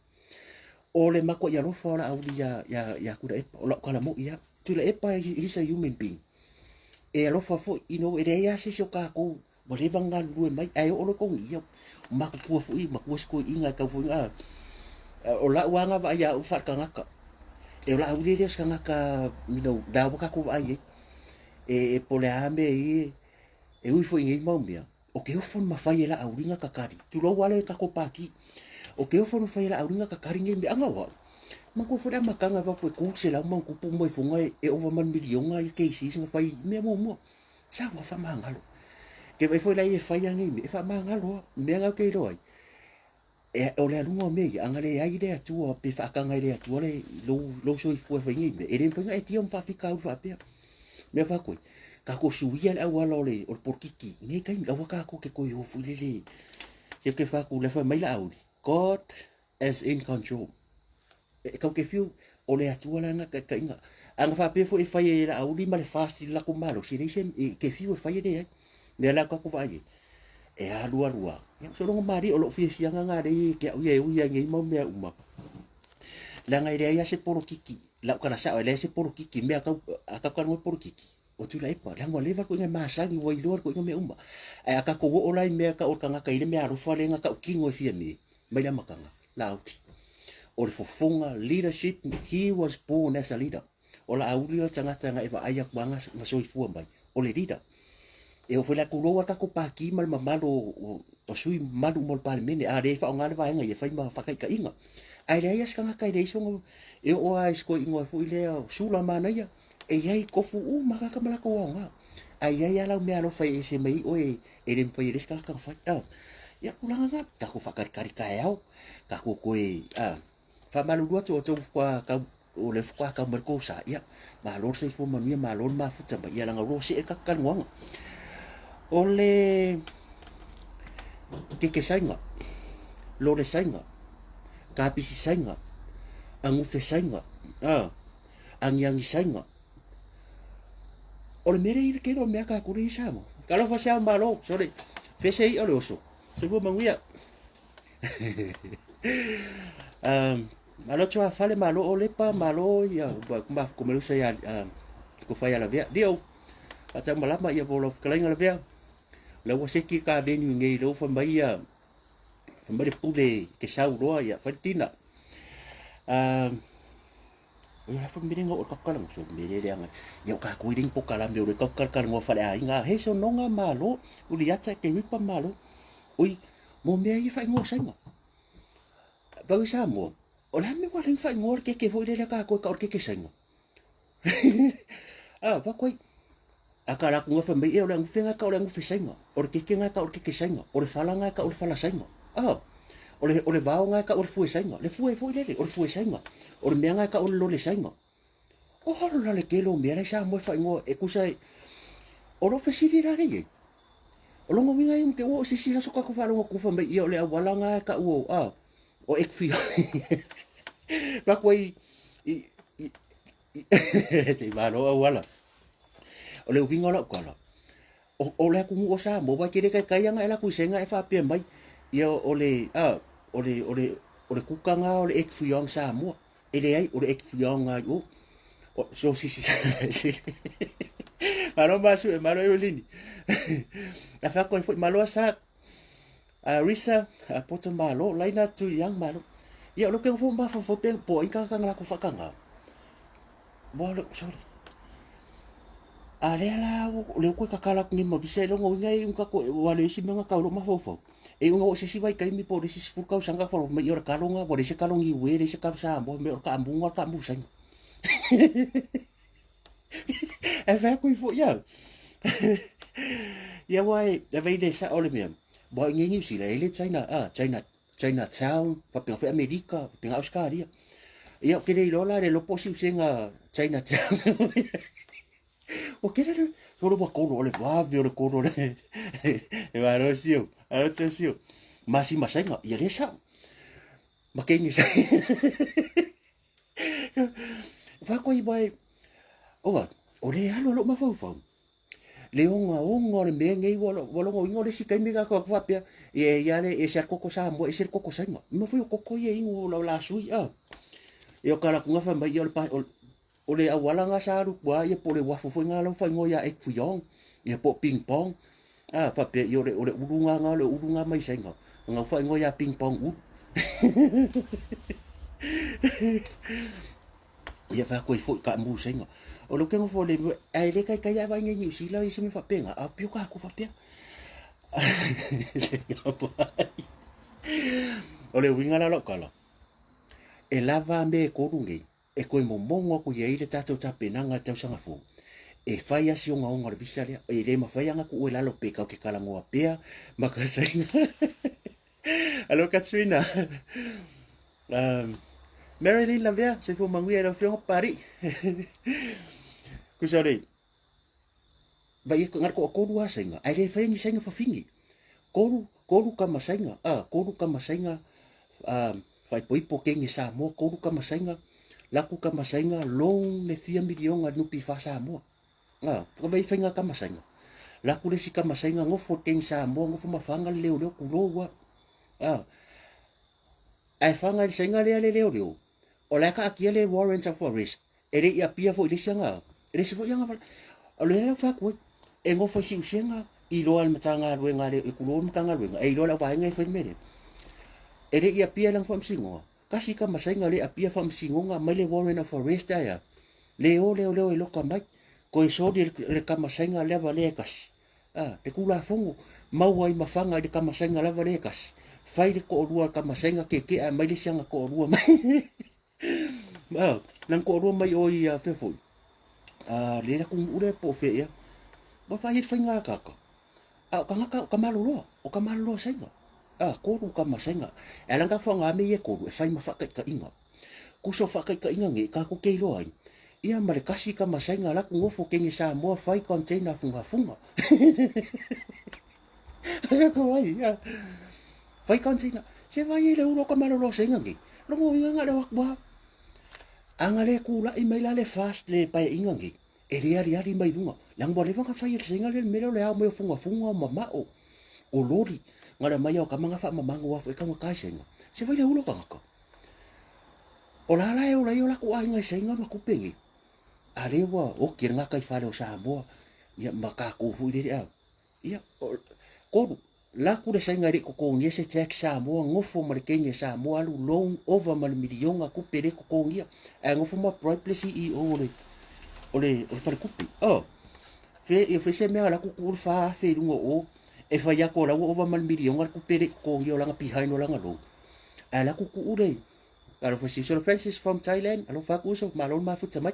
o le matuai alofa o Laauli ia, ia, ia Tuilaepa, o lau tala moi lava. Tuilaepa, he's a human being. E alofa foi, you know, e leai lava se isi o tatou ua leva ona galulue mai, ae oo loa i tonu ia, matutua foi, matua si toeaina e tau foi na, o lau lava na vaai ia au faale-tagata, e o Laauli e le o se tagata, you know, la ua tatou vaai ai, e, e po o le a mea e, e ui foi i nei mau mea, o ke ofo na mafai e Laauli na kakali, tulou lava le tatou pākī, o ke ofo na mafai e Laauli na kakali nei mea, ana o au, matua foi le amataga e vaai atu e 300 ma ona tupu uma ifoga e, e ova ma le miliona ia cases na fai i mea muamua. Sa ua faamagalo. Ke vaai foi la ia e fai a nei mea, e faamagalo lava. Mea na ou te iloa ai, e, o le aluga o mea ia, a na leai le Atua pe faataga e le Atua le, lou, lou soifua e fai nei mea, e le mafai ona e tia ma faafitauli faapea. Mea faakoe, tatou suia le auala o le, o le polokiki i nei taimi, aua tatou te toe o foi lele. Se ke faaku le fai mai Laauli, God is in control. E tau te fiu, o le Atua lana taitaiga. A na faapea foi e fai e Laauli ma le FAST i le latou malosi, e leai se, e te fiu e fai e leai. Mea la tatou vaai ai, e alu alu lava. Ia, sologa malie, o lou fiafiaga lena lea e ia te au ia e ui ai i nei mau mea uma. Leaga e leai lava se polokiki, lau tala sao, e leai se polokiki, mea tau, a tatou talanoa i polokiki, o Tuilaepa, leaga ua leva le toeaina e masani, ua iloa le toeaina mea uma. Ae a tatou oo la i mea tau o le tagata e i ai le meaalofa lea na tautino e Fiame mai le amataga, Laauli. O le fofoga, leadership, he was born as a leader. O Laauli o le tagata na e vaai atu lava na soifua mai, o le leader. E oo foi la tulou a tatou pākī ma le mamalu o, o sui mamalu uma o le Palemene, a le faaaoga le vaega ia e fai ma faataitaiga. Ae leai lava se tagata e leai sona, e oo lava i si toeaina foi lea o Sula manaia, e i ai tofu uma tagata ma latou aoga. Ae i ai lava lau meaalofa e ese mai ai oe e le mafai e le isi tagata ona fai. Ah, ia tulaga na, tatou faatalitali taeao, tatou toe ah, faamalulu atu o outou faatoa tau o lea faatoa tau mai le tou sa, ia malo le soifua manuia, malo le mafuta mai, ia leaga ua see le tatou talanoaga. O le keke saina, lole saina, kapisi saina, agufe saina, ah, agiagi saina. O le mea lea i le tele o mea tatou lea i Samoa. Talofa se ao malo, sole, fese i'a o le oso. Soifua manuia. Malo tuafale, malo o lepa, malo ia mafuta mai usa ia kofai ala vea. Leo, faatau malama ia po lau fetalaiga lavea. La ua seki ka venue nei lea ua fai mai ia fai mai le pule ke sau loa ia fai le tina. O le lafo mele o ka kala so mele le anga. Ia o ka ko i po kala me o le ka kala kala ngo fale ai nga he so nonga malo u li ata ke ripa malo. Oi mo mea ia whai ngoa sainga. Pau i Samoa, o le me wa ring whai ngoa ke ke foi le ka ko ka o ke ke sainga. Ah, va koi. A ka la kunga whai mai e o le angu whenga ka o le angu whesainga. O le keke nga ka o le keke sainga. O le whala nga ka o le whala sainga. Ah, o le, o le vao nga ka o le fue sainga. Le fue foi lele, o le fue sainga. O le mea nga ka o le lole sainga. O holo la le tele o mea lai Samoa e whaingoa e kusa e. O lo fesili la le iei. O lona uiga ia te ua o se isi aso tatou faalogo atu fai mai ia o le auala na e tau o a o Ekfi. Tatou ai i i i se i malo auala. O le uiga o lau tala, o, o le atunuu o Samoa, ua te le taitai ana e latou i Saina e faapea mai, ia o le, a, o le, o le, o le kuka na o le Ekfi Samoa. E leai, o le Ekfi i o. O, so sisi, malo masu e malo Evelini. Na whako e foi malo asa a Risa a poto malo laina tu yang malo. Ia o lo ke fo ma fo fo pe po inga ka ngala ku whakanga. Bo lo sorry. A lea la o le koe kakala ku ma visa longo inga i unga ko wa le isi menga ka lo ma fo fo. E unga o se si vai kaimi po le si spur kau sanga fo mai ora kalonga wa le se kalongi we le se kalo sa mo me ora ka munga ka mu sanga. E whea koe fo iau. Ia wai, e vei le sa ole mea. Wa i New Zealand, e le China, ah, China, China Town, faapea foi Amerika, faapea Australia. Ia, o ke le iloa la le lopo si usenga China Town. O ke le, solo wa kolo, o le vave o le kolo le. E wa sio, aro tio sio. Masi masainga, ia le sa. Ma kengi sa. Whakoi wai, oa, o le alo lo mafaufau. Le onga onga o le mea nei ua ua logo ingo le si kaimi ka ko faapea e ia le e se koko sa mo e se koko sainga. Ma foi o koko ia ingo la la sui a. E o kala kunga fa mai o le pa o le auala nga sa alu kua ia po le wafu foi nga lau fa ingo ia e kuyong ia po ping pong. A faapea ia o le ulu nga nga o le ulu nga mai sainga. Nga fa ingo ia ping pong ulu. Ia wha koe foi ka mu senga. O lo kengo fo le ai le kai kai ai ngai New Zealand i se me whapenga. A pio ka ku whapea. O le winga la lau kala. E lava me koru nei. E koe momongo aku ia i le tātou tapenaga le tausaga fou. E whai asi onga onga le visa lea. E le mawhai anga ku oe lalo pe kau ke kalangoa pea ma ka sainga. Alo Katrina. Marilyn Lavea, se fo manguia e lau fionga pari. Kusa le, vai e ngar ko koru a sainga. Ai le whai ni sainga whawhingi. Koru, koru ka masainga. Ah, koru ka masainga. Ah, whai poipo kenge Samoa, koru ka masainga. Laku ka masainga, long le fia milionga nupi wha Samoa. Ah, whakawai whainga ka masainga. Laku le si ka masainga, ngofo kenge Samoa, ngofo mawhanga le leo leo kuloua. Ah, Ae whanga i sainga lea le leo leo. O la ka akia le warrant of arrest. E le i apia foi le sianga. E le si foi anga wala. O le lau whaku e ngofo si usenga i loa le matanga luenga le e kulo matanga luenga. E i loa la waenga e whai mere. E le i apia lang whamsingoa. Kasi ka masainga le apia whamsingonga mai le warrant of arrest aia. Le o leo leo e loka mai. Ko e sori le kamasainga leva le e kasi. A, le Tulafono, maua ai ma faga i le kamasaina lava lea e tasi, fai le toalua o le kamasaina keke'a e aumai le isi aga toalua mai. A, na toalua mai o i a fea foi, a, le atunuu lea po o fea ea, ua fai ai le faiga a kaka. A o tagata o ka maloloa, o ka maloloa saina. A, kolu kamasaina. E ala na faga me ia e kolu, e fai ma faataitaiga. Kuso faataitaiga nei, tatou te iloa ai, ia ma le kasi ka masaina la ku nofo kenge Samoa fai container fungafunga. Ko ai, ia. Fai container. Se vai e le ulo ka malolo sainga nei. Longo inga nga le wakwa. Anga le kula i mai la le fast le pae inga nei. E le ali ali mai lunga. Lang wa leva nga fai le sainga le mele o le ao mai o fungafunga o mamao. O lori. Nga le mai o kamanga fa mamango wa fo e kaunga kai sainga. Se vai le ulo ka ngaka. O la la e ola ai o lakou aiga i saiga ma kupe nei. A lea ua oki e le gataifale o Samoa, ia ma tatou foi lele a. Ia, o, kolu, laku le saiga e le i totogia se tax Samoa, nofo ma le kenya Samoa, alu loan ova ma le miliona tupe le totogia, ae nofo ma bribe le CEO o le, o le, o le falekupe. Oh, fe, ia fe se mea laku tuu le 4,000 i luga o o, e fai atu o la ua ova ma le miliona le tupe le i totogia o lana behind o lana loan. Ae laku tuu le, Alofa si uso Francis from Thailand. Alofa aku uso, malo le mafuta mai.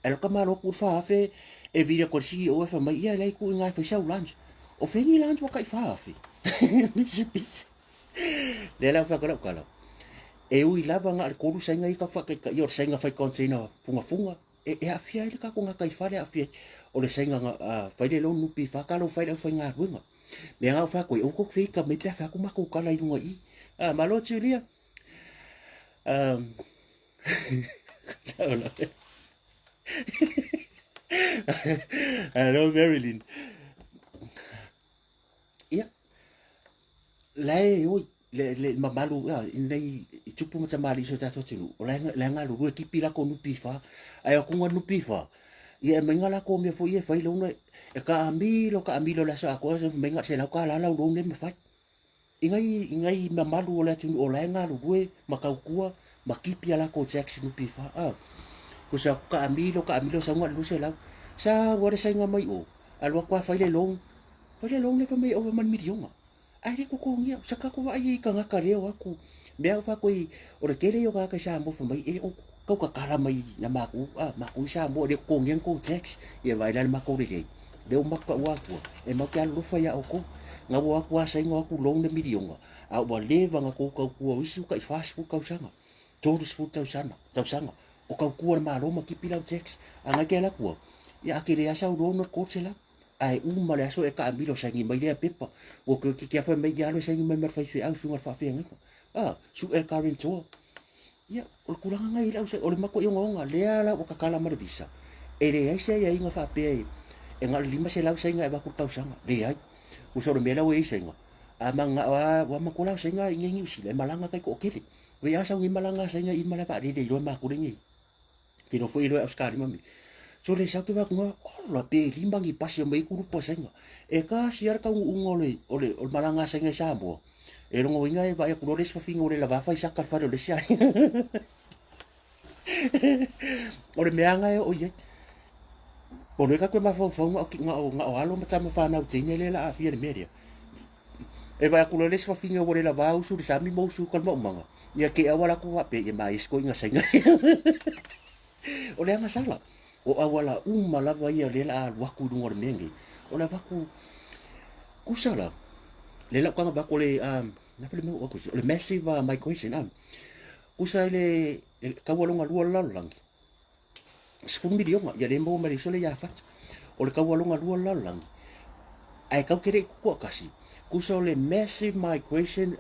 Alo ka malo ku 4,000 e video ko CEO e fa mai ia lai ku inga fai sau lunch. O fengi lunch wa kai 4,000. Misi misi. Le la fa kala kala. E ui lava nga le kolu sainga i ka fa kai ka i o sainga fai container funga funga. E, e aafia ai le kako gataifale, aafia ai. O le saiga na fai le loan NPF ka lau fai le aufaigaluega. Mea na ou fai atu ai, aua tou te feita mai pe a fai atu matou tala i luga i i. Ah, malo Julia. Um, Hello Marilyn. Ia, la e oi, le, le mamalu ia, nei i tupu ma tamalii i so tatou atunuu, o la e, la e galulue kipi lako NPF, ae o atu NPF, ia e mai nga lako mea foi e fai loan e kaamilo kaamilo le aso atoa mai nga $100 lau loan e mafai. I ngai, i ngai mamalu o le atunuu o la e galulue ma tautua ma kipi a lakou tax NPF. Ah, kusa kaamilo kaamilo sau nga 200. Sa ua le sainga mai o, alu atu a fai le loan. Fai le loan le fai mai e ova ma le miliona. Ae le totogia, sa tatou vaai ai i tagata lea o atu. Mea o fai atu o le tele ia o tagata i Samoa fai mai, e o tau tatala mai na matou, a, matou i Samoa e le totogia ni tou tax. Ia vaai la i le matou lelei. Lea ua matou taua atua, e matou te alolofa ia outou. Na ua o atu lava saina o atu loan le miliona, a ua leva ona tou tautua o isi ua tai 40 tausaga, 30 tausaga, tausaga o tautua le Malo ma tipi lau tax. A na e te alu atu lava, ia a tele lava sau loan o le 300. Ae uma le aso e taamilo saini mai lea pepa. Ua toe titi lava fai mai, ia alu e saini mai ma le faifeau i suiga o le faafeagaiga. A, suʻe le guarantor. Ia, o le tulaga lena i lau, o le matou ogaoga, lea la ua tatala ma le visa. E leai se aiaiga faapea e, e na o le 500 saina e avatu i le tausaga. Leai. Tusa o le mea la ua i ai saina, a mananao lava, ua matua la o saina i inei i Niu Sila, e malaga taitoatele. Vei a sau nei malaga a saina i malae vaalele iloa e matou lenei. Ke nofo i loa Australia ma me. So le sau ke va kunga, ola pe lima ni pasi o mai kulupu a sainga. E kasi ara taunuuga o le, o le, o le malaga a sainga i Samoa. E longa uiga e vaai atu loa le isi fafine ua le lava fai saka le fale o le isi aiga. O le mea lena e oo i ai. Pono ai tatou mafaufau na o, na o, na o alo ma tama fanau teine lea la aafia i le mea lea. E vaai atu loa le isi fafine ua le lava usu i le sami ma usu i uka i le maumaga, ia te i auala atu faapea, ia ma isi toeaiina Saina. O le agasala, o auala uma lava ia lea la a alu atu i luga o le mea nei, o le avatu, tusa la, le lau taga avatu o le, um, na foi le mea ua avatu, o le massive migration, tusa i le, le taua lona lua o le lalolagi, 10 miliona, ia le maua mai le uso lea ia Fatu. O le taua lona lua o le lalolagi, ae tatou te le i tutoatasi, tusa o le massive migration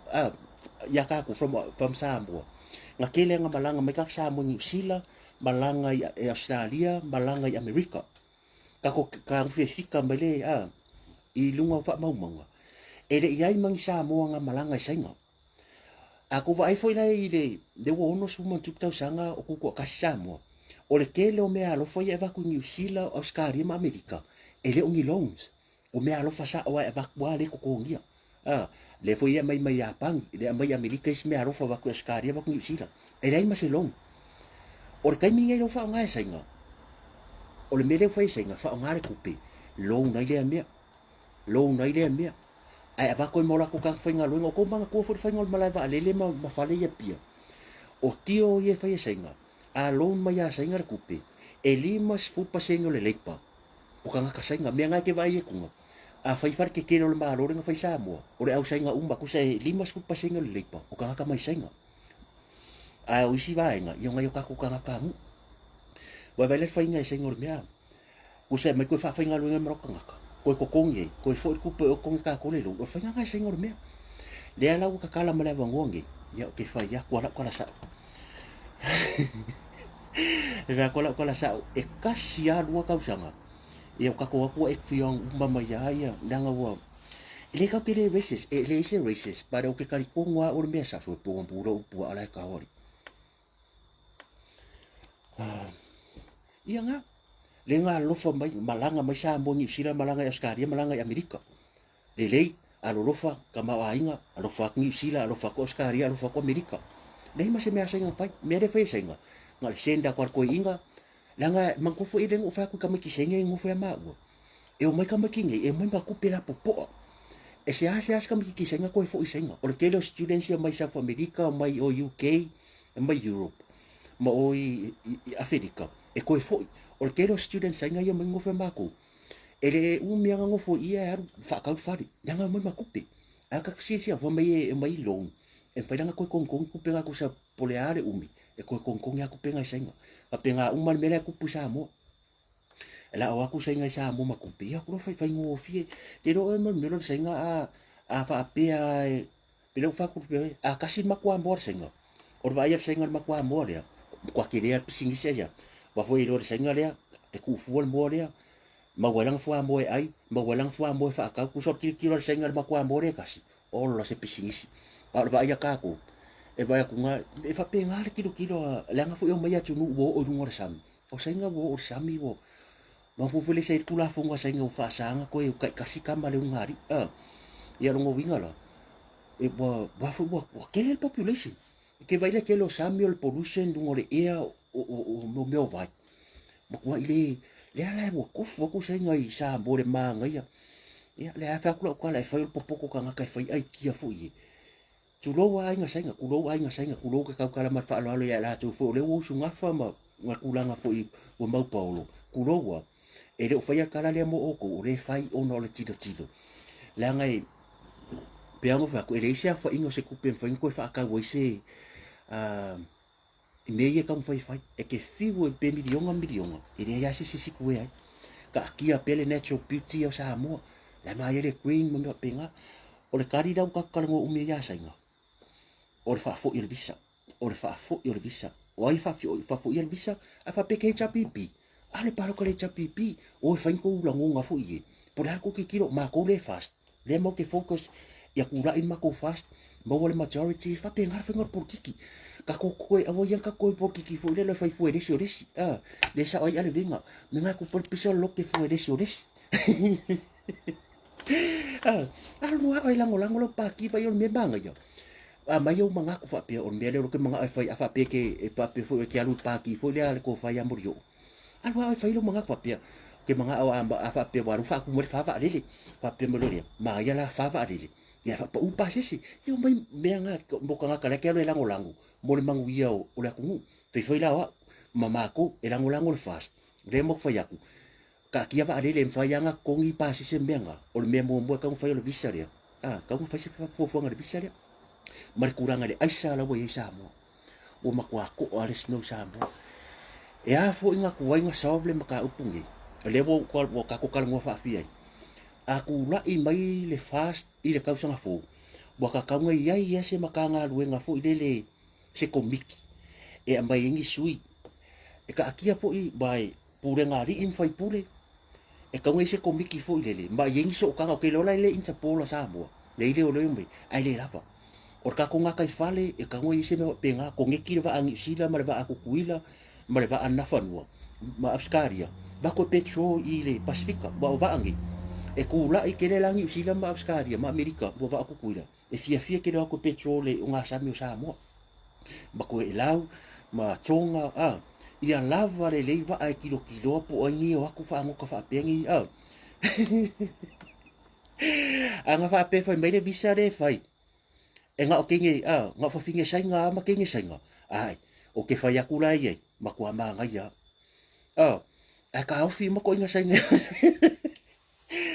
ia tatou from Samoa, na tele na malaga mai tagata Samoa i Niu Sila, malaga i Ausetalia, malaga i Amerika. Tatou tagufiafika mai le i luga o faamaumauga, e le i ai ma ni Samoa na malaga i Saina. A kou vaai foi la i le, le ua 60 ma tausaga o tutoatasi Samoa, o le tele o mea alofa ia e avatu i Niu Sila, Ausetalia ma Amerika, e le o ni loans. O mea alofa sao lava e avatu lava lea e totogia. A, lea foi e aumai mai Iapani, lea e aumai Amerika isi mea alofa avatu i Ausetalia, avatu i Niu Sila. E leai ma se loan. O le taimi lenei lea ua faaaoga e Saina, o le mea lea ua fai e Saina, faaaoga le tupe, loan ai lea mea. Loan ai lea mea. Ae avatu ai ma o latou tagata faigaluega. O tou manatua foi le faiga o le malae vaalele ma, ma fale i Apia. O tio ia e fai e Saina, a loan mai ia Saina le tupe, e 50% o le leipa o tagata Saina. Mea na e te vaai e kuga, a fai fale tetele o le Malo lea na fai Samoa, o le au Saina uma, tusa e 50% o le leipa o tagata mai Saina. Ae o isi vaega, ia o nai o tatou tagata nuu. Vaivai la le faiga e Saina o le mea, Usa e mai koe faafaigaluega ma lou tagata, koe totogi ai, koe foi le tupe o totogi tatou le loan. O le faiga lena e saina o le mea. Lea la ua tatala ma le avanoa nei, ia ou te fai atu a lau tala sao. E fai atu a lau tala sao, e kasi lava lua tausaga, ia ua tatou atu ua ekfiong uma mai lava ia, leaga ua, e le tatou te le racist, e leai se racist, but ou te talitonu lava au o le mea sao, so e pō lou puaa la e tao alii. Ia nga, le nga alofa mai, malaga mai Samoa, Niu Sila, malaga i Australia, malaga i Amerika. Lelei, alolofa, tamaoaiga, alofa atu Niu Sila, alofa atu Australia, alofa atu Amerika. Leai ma se mea saina fai, mea lea fai e saina, na o le send atu a le toeaina, leaga manatua foi le na ou fai atu i tamaiti saina e nofo ia maua. E omai tamaiti nei, e omai ma tupe lapopoa. E seasea se tamaititi Saina toe foi i Saina. O le tele o students ia mai South America, mai o UK, mai Europe, ma o i, i, i Aferika, e toe foi. O le tele o students Saina ia mai nofo ia matou. E le umi lava nofo i ia e alu faatau le fale. Leaga e omai ma tupe. Ae ta silasila, fai mai e omai i loan, e mafai la ona toe togitogi tupe na tusa. Po le a le umi e toe togitogi atu pega i Saina. Faapena uma le mea la e tupu i Samoa. E la o atu Saina i Samoa ma tupe, ia ku fai faigofie. Te iloa oe mo le mea lea o le Saina a a faapea e pe lea ua fai atu a tasi le matua moa a le Saina, o le vaai a le Saina i le matua moa lea, matua tele lava le pisinisi ae a. Aua foi e iloa e le Saina lea, e tuu fua le moa lea, maua ai lana fuamoa e ai, maua ai lana fuamoa e faatau. Tusa o le tilotilo a le Saina i le matua moa lea e tasi, ola se pisinisi. A o le vaai a tatou, e vaai atu na, e faapena le tilotilo a, leaga foi e omai atunuu ua oo i luga o le sami. O Saina ua oo i le sami ua, manatua foi lea sa i ai le Tulafono a Saina ua faasa ona toe taitasi tama a le ulugalii. A, ia lona uiga la, e ua, ua foi ua, ua tele le population. E te vaai i le tele o sami o le pollution i luga o le ea o, o, o, o mea o vai. Matuai le, lea la ua tofu atu Saina i Samoa i le manaia. Ia, lea lava e fai atu lau tala, e fai o le popoto tagata e fai aikia foi e. Tulou a aiga Saina, tulou aiga Saina, tulou ke tautala ma le faaaloalo ia i latou foi o lea ua usugafa ma ma tulaga foi ua maupaolo. Tulou a, e le o faia le tala lea mo outou, o lea e fai ona o le tilotilo. Leaga e, pei lava ona fai atu, e leai se aofaiga o se tupe e mafai ona toe faatau ai se, i mea ia e taumafai e fai. E te fiu e pe miliona miliona, e leai lava se isi e sikue ai. Taatia pea le natural beauty o Samoa, la e manaia le green ma mea faapena. O le tali la ua tatou talanoa umi ai ia Saina, o le faafoi o le visa, o le faafoi o le visa. O ai e faafoia le visa? Ae faapea ke HRPP. A le palota le HRPP, o e fai ni tou lagona foi e. Po o le a le tou tilotilo, matou lea e fast. Lea matou te focus ia tulai le matou fast, maua le majority, e faapena le faiga o le polokiki. Tatou toe, aua ia tatou toe polokiki foi lele e fai fua e le isi o le isi. Ah, le sao ai ale vega. Me nga ku pole pisa lo ke fua e le isi o le isi. Ah, alu lava e lagolago lau pāti vai o le mea manaia. A mai ou manatu faapea o le mea lea o ke manao e fai a faapea ke e faapea foi e te alu i le pāti foi lea a le tofa ia Molioo. Alu lava e fai lou manatu faapea, ke manao a, a faapea ua alu faatumu mai le fa vaalele. Faapea mai loa lea, manaia la fa vaalele. Ia faapaū pasese. Ia omai mea na mo tagata la e te alu e lagolago mo le manuia o, o le atunuu. Faifai la o au ma matou e lagolago le FAST. Lea matou fai atu, taatia vaalele e mafai lava ona totogi pasese mea na. O le mea muamua e tatau ona fai o le visa lea. A, tatau ona fai se fuafuaga i le visa lea. Ma le tulaga i le aisa la ua i ai Samoa. Ua matua to'a le snow Samoa. E a foi na tuai na solve le mataupu nei, lea ua, ua tatou talanoa faafia ai. A tulai mai le FAST i le tausaga fou, ua tatau ona i ai lava se Matagaluega foi lele, se komiti e aumai ai ni sui. E taatia foi aua e pulega a alii ma faipule, e tatau ona i ai se komiti foi lele ma i ai ni sootaga. Ou te iloa la e le Interpol a Samoa, lea i leoleo mai, ae le lava. O le tatou gataifale, e tatau ona i ai se mea faapena, koneti le vaa a Niu Sila ma le vaa a Tutuila ma le vaa a Nafanua ma Ausetalia, avatu e petrol i le Pasefika. Aua o vaa nei, e tulai tele la Niu Sila ma Ausetalia ma Amerika ua vaa o Tutuila, e fiafia tele o atu e petrol i ogasami o Samoa ma Toelau ma Tonga, a, ia lava lelei vaa e tilotiloa po o ai nei e o atu faagota faapea nei, a. A na faapea fai mai le visa lea e fai, e na o teine, a, na o fafine Saina lava ma teine Saina, ai, o te fai atu la i ai, matua manaia lava. A, ae taofi uma toeaiina Saina.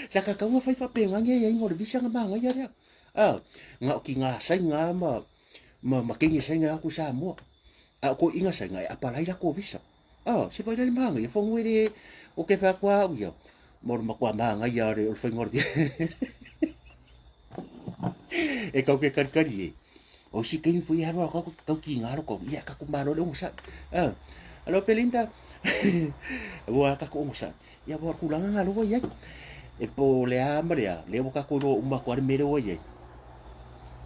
Sa tatau ona fai faapena ni aiaiga o le visa na manaia lea. A, na o tina Saina lava ma, ma, ma teine Saina e o atu i Samoa. A o toeaiina Saina e apalai latou visa. A, se vaai la i le manaia, fono e le, o te fai atu lava au ia, ma o le matua manaia o le faiga o le E tau ke kalikali e. O isi taimi foi e alu atu atu tau tiga lou tauli, ia tatou malo le onosai. A, alo Belinda, ua tatou onosai. Ia ua tulaga na lea ua i ai. E po o le a ma le a, lea ua tatou iloa uma atu lava le mea lea ua i ai.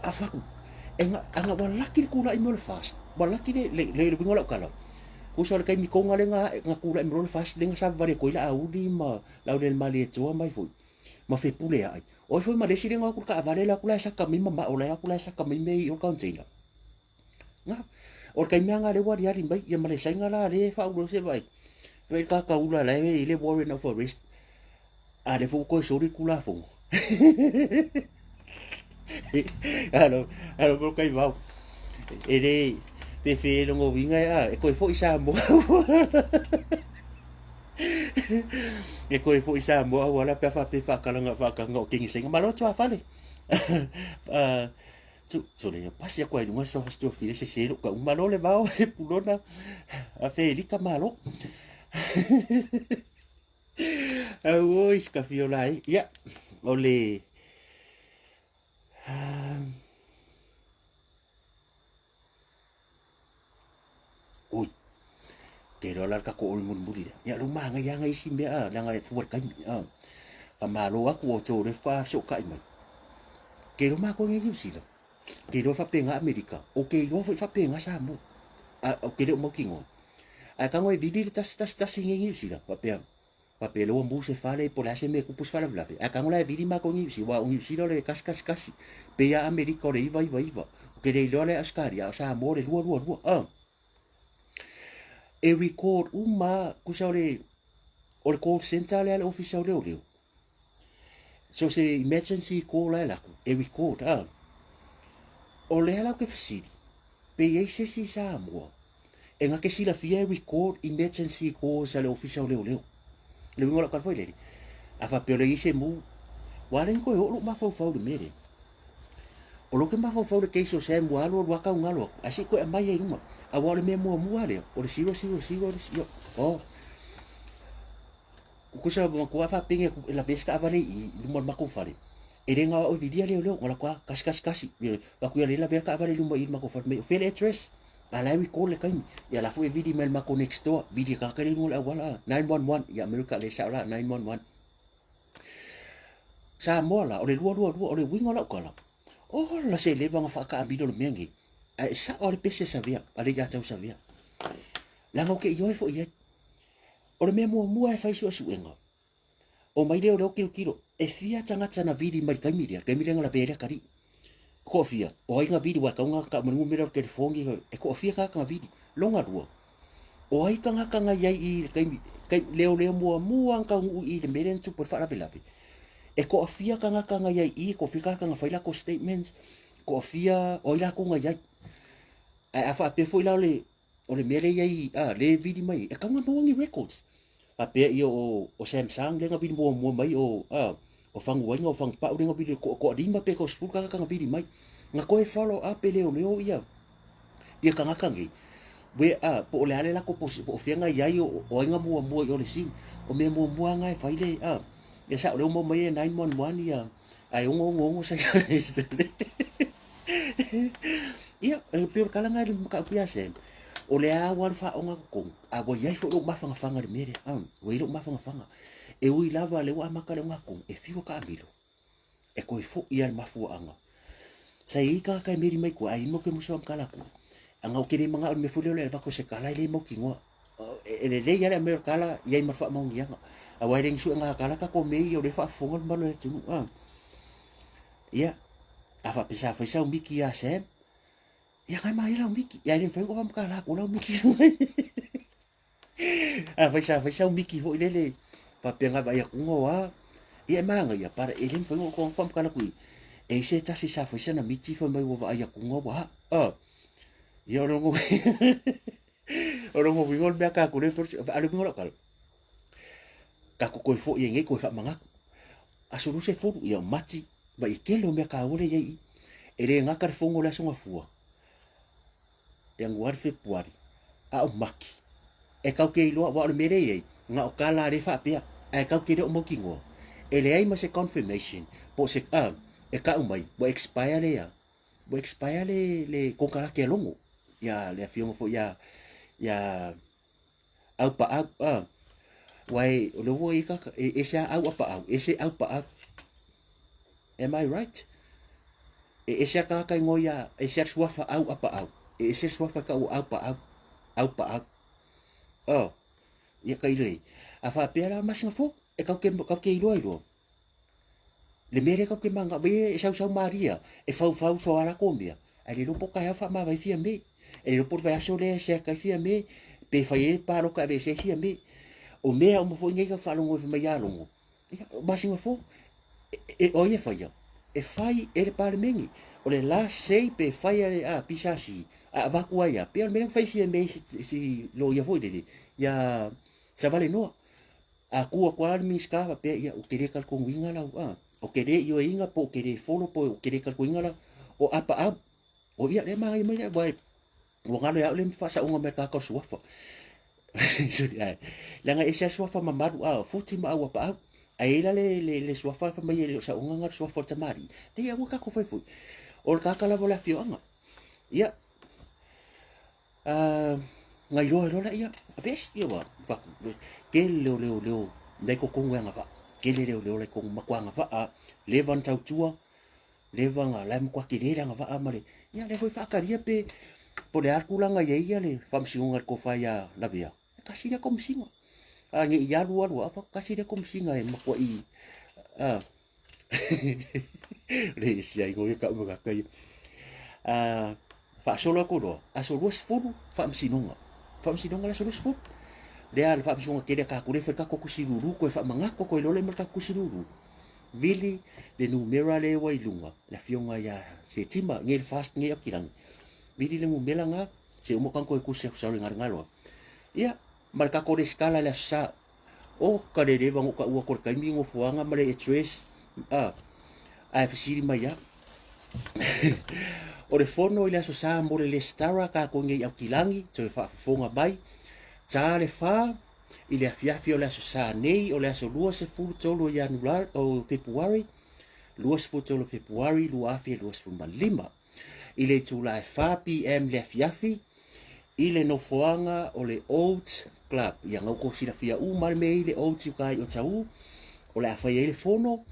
A fai atu, e na, ana ua laki le tulai mai o le FAST, ua laki le, le, le, le uiga o lau tala, tusa o le taimi toga lea na ae, na tulai mai loa le FAST lea na savavali atu ai Laauli ma Laaulialemalietoa mai foi, ma Fepuleai. O ai foi ma le isi lea na o atu i le taavale la atu la e saka mai mamao, la e atu la e saka mai mea i o le container. Na, o le taimi lava lena lea ua aliali mai, ia ma le Saina la lea e faaulu se vaai. Vaai le kakaula la e i le warrant of arrest. A lea foi ua toe soli le Tulafono. Alo, alo ko kai vau. E le fefe e longo winga e a, e koe foi Samoa. E koe foi Samoa auala pe a faapea whaakalanga whaakanga o Kingi Sainga. Malo tuafale. Sole ia pasi aku ai luga suafa Situafine sese lou kau malo le vao Sepulona Afelika malo. Auoi sikafiola ai. Ia, o le Ui, te iloa la le tatou oli mulimuli lea. Ia, lou manaia lava isi mea, a, leaga e fua i le taimi. A, faamalo atu ua outou o lea faatoa fesootai mai. Ke iloa matou nei Niu Sila, ke iloa faapena Amerika, ou te iloa foi faapena Samoa. A, ou te le o mautinoa. Ae tago e vili le 111 nei Niu Sila, faapea, Faapea lea ua mu se fale po o le a se mea e tupu se faalavelave. Ae tago la e vili matou i Niu Sila, aua o Niu Sila o le 111, pei lava Amerika o le 999. Ou te le iloa la i Ausetalia, a o Samoa o le 222. A. E record uma lava, tusa o le, o le call centre lea a le Ofisa o Leoleo. So se emergency call la e alu atu, e record. A. O lea la ou te fesili, pe i ai se isi i Samoa e na te silafia e record emergency calls a le Ofisa o Leoleo. Le uiga o lau tala foi lele, a faapea o lea i ai se mu, ua ala ai ona toe oo lou mafaufau i le mea lea. O lou te mafaufau i le case o Sam ua alu alu lava tau galo atu, ae se i toe aumai ai i luma. Aua o le mea muamua lava lea, o le 000 le isi, oh. Tusa matua faapeni atu e lavea se taavale i luma o le matou fale. E le gao au e vilia leoleo, na alu atu lava tasi tasi tasi. Avatu ia lea lavea le taavale i luma i le matou fale mai o fea le address. A la e record le taimi. Ia la foi e vili mai le matou next door, vili e tagata lea i luga o le auala, 911. Ia Amerika le sao la 911. Samoa la, o le 222, o le uiga o lau tala, ola se leva ona faataamilo le mea lenei. Ae sao lava le pese a Savea, a le ia tau Savea. Leaga ou te ioe foi i ai. O le mea muamua e fai suesuega, omai leoleo tilotilo, e fia tagata na vili mai le taimi lea, le taimi lea na lavea ai le atalii. Toafia, o ai na vili, aua e tatau ona tau mai le numera o le telefoni, e toafia tagata na vili. Lona lua, o ai tagata na i ai i le taimi, leoleo muamua na taunuu i le mea lea na tupu ai le faalavelave. E toafia tagata na i ai i i, toafia tagata na fai latou statements, toafia, o ai latou na i ai. Ae a faapea foi la o le O le mea lea i ai, a, lea e vili mai, e tatau ona maua ni records. Faapea ia o, o Samsung lea na vili muamua mai, o, a, o Faguaina, o Fagupau lea na vili, toa, toalima pe toasefulu tagata na vili mai. Na toe follow up e leoleo ia, ia tagata nei. We, a, po o le a le latou po o fea na i ai, o, o ai na muamua i o le scene. O mea muamua na e fai le, a, ia sao lea ua maua mai e 911 ia, ae 666 saina. Ia, e pei o le tala lena i le mataupu ia Sam, o lea lava ua alu faaogatotonu, a ua i ai foi lou mafanafana i le mea lea, ua i ai lou mafanafana. E ui lava lea ua amata le ogatotonu, e fiu e taamilo, e toe foi lava i le mafuaaga. Sa i ai tagata e meli mai tua, ae ima ou te musu faamatala atu, ana ou te le manao i le mea foi lea o le avatu o se tala e le mautinoa. E lelei lava le aumai o le tala i ai ma le faamaoniaga, aua e le ni suega tala tatou mea ia o lea e faafofoga le mamalu o le atunuu. Ia, a faapea sa fai sau miki ia Sam, ia kai mai lau miki. Ia le mafai ona faamatala atu lau miki. A fai sa fai sau miki foi lele, faapea na vaai atu o a, ia e manaia, para e le mafai ona faamatala atu i, e i se tasi sa fai sana miti fai mai ua vaai atu ua a. Ia o lona o lona uiga o le mea tatou le a le uiga o lau tala, tatou toe foi ai nei toe faamanatu. Aso 20, ia o Mati, vaai e tele o mea taua lea e i ai i i. E le gata le fono o le Aso Gafua, Ianuari, Fepuari, a o Mati. E tatou te iloa, aua o le mea lea e i ai, na o tala lea e faapea, ae tatou te le o mautinoa. E leai ma se confirmation po o se, a, e tau mai, ua expire le a, ua expire le, le konekarate a Logo, ia le afioga foi ia, ia Aupaau, a, aua e, o lea ua i ai e ese lava au a paau, ese au paau. Am I right? E ese lava tagata igoa ia, ese lava le suafa au a paau, e ese le suafa e tau o au paau, au paau. Oh, ia ka ile. A faapea la masina fou, e kau ke, kau ke iloa iloa. Le mea lea kau ke manga, vai e sausau maria, e faufau so ala ko mea. Ae le iloa po o taeao faamavae Fiame. E le iloa po o le vaiaso lea e seaka ai Fiame, pe fai ai le palota e aveese ai Fiame. O mea uma foi nei tau faalogo ai mai ia Logo, ia, o masina fou, e, o ai e faia? E fai e le Palemene. O le last say pe fai a le a, PSC, a avatu ai lava, pei o le mea lea na fai Fiame i si, si loia foi lele, ia Savalenoa. A tu atu lava le Minisita faapea, ia, ou te le talitonuina lau, a, ou te le ioeina po ou te le follow po ou te le talitonuina lau. O Apaau. O ia lea magaia mai lea, ua ua galo ia au le faasaoga mai le kaka o le suafa. Sorry, ai. Leaga e ese lava le suafa mamalu a Futi ma Auapaau. Ae i ai la le, le, le suafa fai mai e le o saoga na le suafa o le tamalii. Leai, aua tatou fai foi. O le kaka lava o le afioaga. Ia, na iloa loa lea, aveese, ia ua fatu, tele o leoleo la i totonu e agavaa, tele leoleo la i totonu, matua agavaa, leva ona tautua, leva ona, la e matua tele le agavaa ma le, ia lea foi faatalia pe, po o le a le tulaga e i ai ia le faamasinoga i le tofa ia Lavea, e tasi lea komesina. A ne i alu alu lava, tasi lea komesina e matuai, a, le isi ai ngoi ka uma ka ia. Faasolo atu loa, aso 20 faamasinoga. Faamasinoga le aso 20. Lea le faamasinoga tele a tatou le fai le tatou tusi lulu toe faamanatu toe loa le ma le tatou tusi lulu. Vili le numera le ua i luga, le afioga ia Setima, nei le fast nei Aukilagi. Vili le numera na, se uma kan toe tusi atu sorry galogalo. Ia, ma le tatou resitala i le aso Sa. O ka leleva no ka ua ko le taimi nofoaga ma le address a ae fesili mai a. O le fono i le aso Sa mo le resitala tatou nei Aukilagi toe faafofoga mai ta le fa i le afiafi o le aso Sa nei o le aso 23 o Ianuari o Fepuari 23 o Fepuari 2025 i le itula e 4 PM le afiafi i le nofoaga o le Oats Club. Ia na outou silafia uma le mea i le Oats i uta i Otahuhu, o le a fai ai le fono,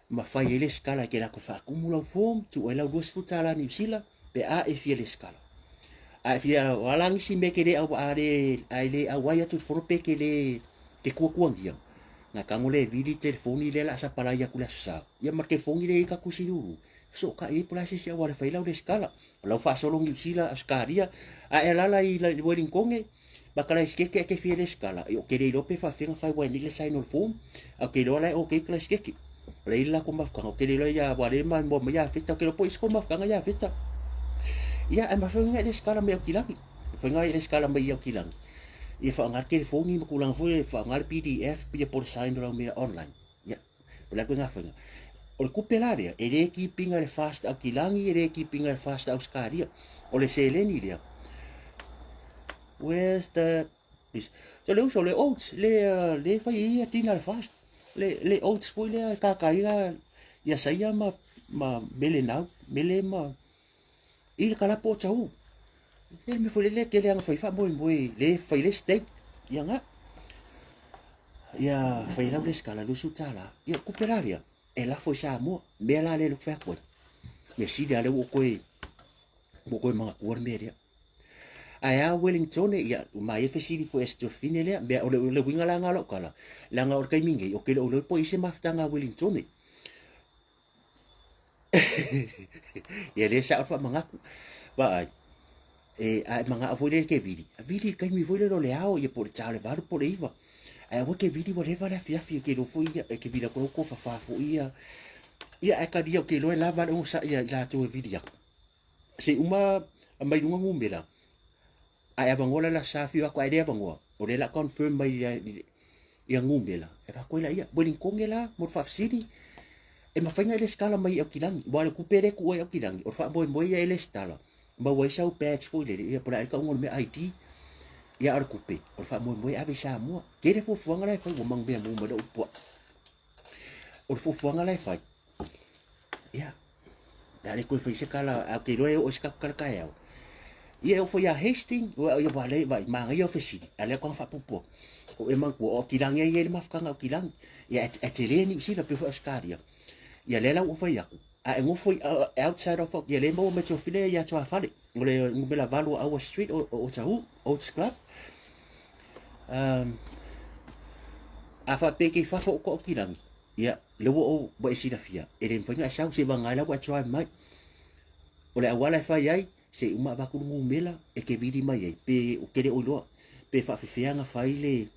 ma fai ai le sikala e te latou faatumu lau form, tuu ai lau $20 Niu Sila, pe a e fia lesitala. A e fia, o a la nisi mea e te le au, a le, a e le auai atu i le fono pe te le, te tuatuagia, na tago lea e vili telefoni lea o le a sapalai atu i le Aso Sa, ia ma le telefoni lea e i ai ta tusi lulu, fesootai ai po o le a se isi auala e fai ai lau lesitala. O lau faasolo Niu Sila, Ausetalia, a e alaala i Welingtone, ma Karaisiketu e te fia lesitala, ia ou te le iloa pe faafefea ona fai aua e nei le sign o le form, ae ou te iloa la e okay Karaisiketu. O lea e i ai le latou mafutaga, ou te le iloa ia aua o lea e maimoa mai ia Feta, ou te iloa po o i ai se tou mafutaga ia Feta. Ia, ae mafai ona e lesitala mai Aukilani, mafai ona e lesitala mai Aukilani, ia faaaoga le telefoni ma tulaga foi lea, faaaoga le PDF ia po o le sign o lau mea online. Ia, o le a ituaiga faiga. O le tupe la lea, e le keep ina le FAST Aukilani, e le keep ina le FAST Ausetalia. O le seleni lea, where's the this? So le uso, le oats, le, le fai ai ia tina le FAST. Le, le oats foi lea e kakaia ia saia ma, ma mele nau, mele ma, i le kalapo o tau. Le mea foi lele tele ana fai faamoemoe, le fai le steak, ia nga. Ia fai lau lesitala $20. Ia tupe la lea, e lafo i Samoa. Mea la lea e fai atu ai. Mea sili lava lea ua toe, ua toe manatua le mea lea. Ae a Wellington, ia, ma ia fesili foi a si tuafafine lea, mea, o le, o le uiga la lena o lau tala, leaga o le taimi nei, ou te le o iloa po o i ai se mafutaga a Wellington. Ia lea sa o le faamanatu. Vaai, e, a e manao foi lea e te vili, vili i le taimi foi lele o le ao, ia po o le ta o le 8 po o le 9. Ae aua e te vili ua leva le afiafi, e te iloa foi ia, e te vili atu lau tofafa foi ia. Ia ae talia ou te iloa e lava le onosai ia i latou e vili atu. Se i uma mai luga numera, a e avanoa la le aso Sa afio atu, ae le avanoa, o lea o le a confirm mai ia numera, e avatu ai laia. Wellingtone la mo le faafesili, e mafai ona e lesitala mai i Aukilani, aua o le tupe lea e tuu ai i Aukilani, o le faamoemoe ia e lesitala, maua ai sau badge foi lele, ia po o le a le tauga o le mea ID, ia a o le tupe, o le faamoemoe e ave i Samoa. Tele fuafuaga la e fai, ua manuia mu mai lou puaa. O le fuafuaga la e fai, ia, le a le toe fai se tala, ae ou te iloa e oo i se tatou tala taeao. Ia e oo foi ia Hastings, ua ia ua le vai manaia o fesili, a o lea tau faapuupuu atu. O e manatua, o Aukilani e i ai le mafutaga a Aukilani. Ia e tele Niu Sila pei foi Ausetalia. Ia lea la ua ou fai atu, a e nofo i outside of ia lea e maua mai tuafile ia tuafale. O le numera 8 o Aua Street o Otahuhu, Oats Club. A faapea e te i fafo o Aukilani, ia lea ua ou ua e silafia, e le mafai ona e sau seiavagana ai la ua e drive mai. O le auala e fai ai, se i uma avatu le numera e te vili mai ai, pe ou te le o iloa, pe faafefea ona fai le,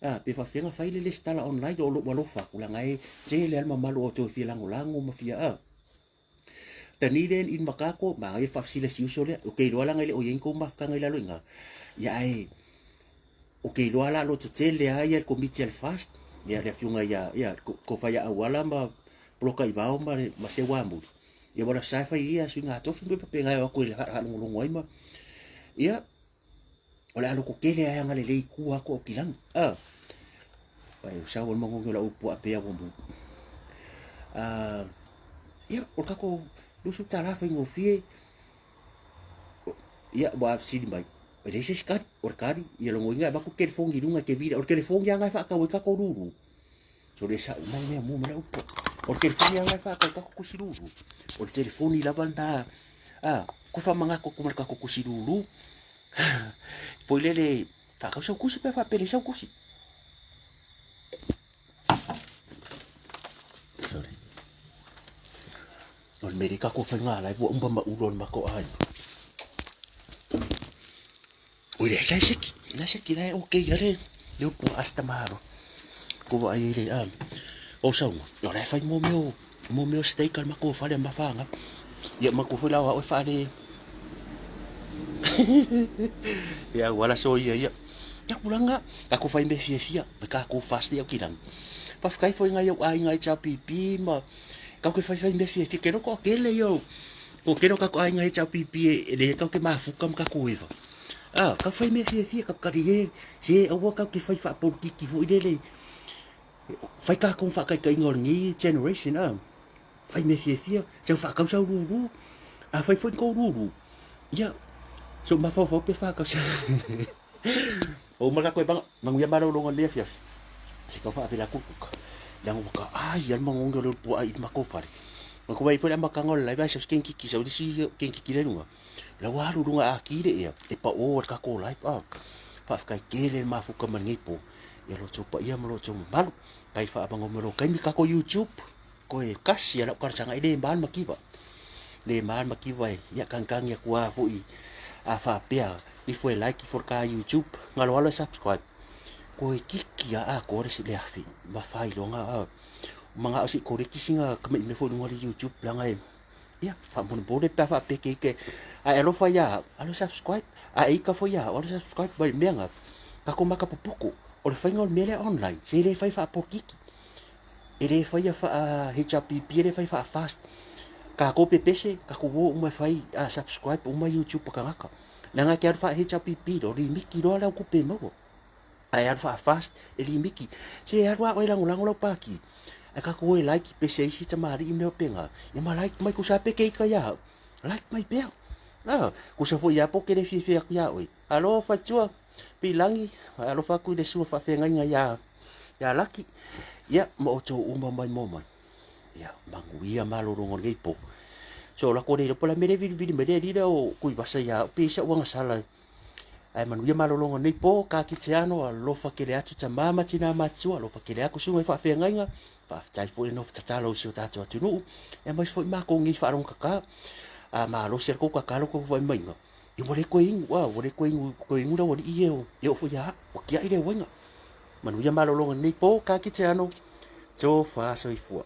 a, pe faafefea ona fai le lesitala online o lou alofa atu, leaga e tele lava le mamalu o toe fia lagolago ma fia, a. Dunedin in Makako, manaia le faafesili a si uso lea, ou te iloa leaga e le o i ai ni tou mafutaga i lalo i ina, ia ae ou te iloa la lototele lava ia le komiti a le FAST, ia le afioga ia, ia Tofaia Auala ma Poloka Ivao ma, ma Seuamuli. Ia wala sa fai ia suiga tofi ma faapena e o atu e faalogologo ai ma ia o le a lototele ae agalelei i tua atu o kilagi. A ai o sau o le magogi o lau upu a pea ua mu. Ia o le tatou $20 faigofie. Ia ua fesili mai, e leai se isi kali, o le kali, ia logoina e avatu le telefoni i luga e te vili, o le telefoni lava lena e faatau ai tatou lulu. So le sa'u mai mea mu mai lau upu. O le telefoni lava lena e faatau ai tatou tusi lulu. O le telefoni lava lena, a, toe faamanatu atu ma le tatou tusi lulu. Foi lele, faatau sau tusi pe a faapea e leai sau tusi. Sorry. O le mea lea tatou faiga live ua uma ma ulo o le matou aiga. Oi le la seki, la seki la okay ya le le upu asta malo. Ko vaai ai le a. O saunga, o la e fai mo mea mo mea o steak a le matou fale ma whanga. Ia matou foi la o e whale. Ia wala so ia ia. Ia kulanga, ka ko fai me fiafia, ka ko fast ia ki rangi. Whawhikai foi ngai au aiga HRPP ma Kau ke whaiwhai mea fiafia, ke roko a kele iau. Ko kero ka ko ainga he chau pipi e, e le kau ke mafuka ma ka koeva. Ah, kau whai mea fiafia, kau kari e, se aua kau ke whai whaapolokiki fo i lele. Whai kā kong whaakaikainga o lenei generation, ah. Whai mea fiafia, sau whaakau sau rūrū. A whai foi kou rūrū. Ia, so mawhauwhau pe whaakau sa. O uma ka koe banga, manguia malologa nei afiafi. Se kau whaapela kukuka. Leaga ua ka ai ale magogi o le puaa i makou fale. Ma ko vai foi le amakanga o le live ai sau se kenkiki sau le isi kenkiki le luga. La ua alu luga a ki le ea e pa o le kako live a. Faafetai tele le mafuka ma lenei po. Ia lo tou paia ma lo tou mamalu. Tai faamango ma lo kaimi kako YouTube. Koe kasi a lau talosaga e le ma le mativa. Le ma le mativa e ia kagiKagi atu lava foi a faapea ifo e like ifo i le ka YouTube galo alo e subscribe. Koe kiki a atoa le le afe ma faailoga a manao se i koleki sina tamaimea foi i luga o le YouTube leaga e ia faamolemole pe a faapea e te ita ae alofa ia au alo subscribe a e ita foi ia au alo subscribe mai le mea lena tatou maka popoto o le faiga o le mea lea online se le fai faapolokiki. E le faia faa HRPP, e le fai faa fast. Tatou pepese, tatou o uma e fai a subscribe uma YouTube a tagata. Leaga e te alu faa HRPP loa, limiti loa lau tupe e maua. Ae alu faa fast, e limiti. Se alu lava oe e lagolago lau pati. Ae tatou o e like pese a isi tamalii ma mea faapena. Ia ma like mai tusa lava pe te ita ia au. Like mai pea. A, tusa foi lava po o te le fiafia atu ia oe. Alo faletua, Piilagi, alofa atu i le sua faafeagaiga ia ia Laki, ia ma outou uma mai mo mai. Ia, manuia malologa o lenei po. So, lako le iloa po o le a mea lea e vilivili mai le alii lea o Tuivasa ia au, pei se uagasala. Ae manuia malologa o lenei po, ka kiteano, alofa tele atu tama ma tina matutua, alofa tele atu susuga i faafeagaiga, faafetai foi le nofo tatalo i si o tatou atunuu, aemaise foi matou nei faalogokaka, a malosi a le tou tatalo tou vaimaiga. Ia ua le toe inu, a ua le toe inu, toe inu le aualii e o, e oo foi ia au, ua tiai le uaiga. Manuia malologa i lenei po, ka kite ano, tofa soifua.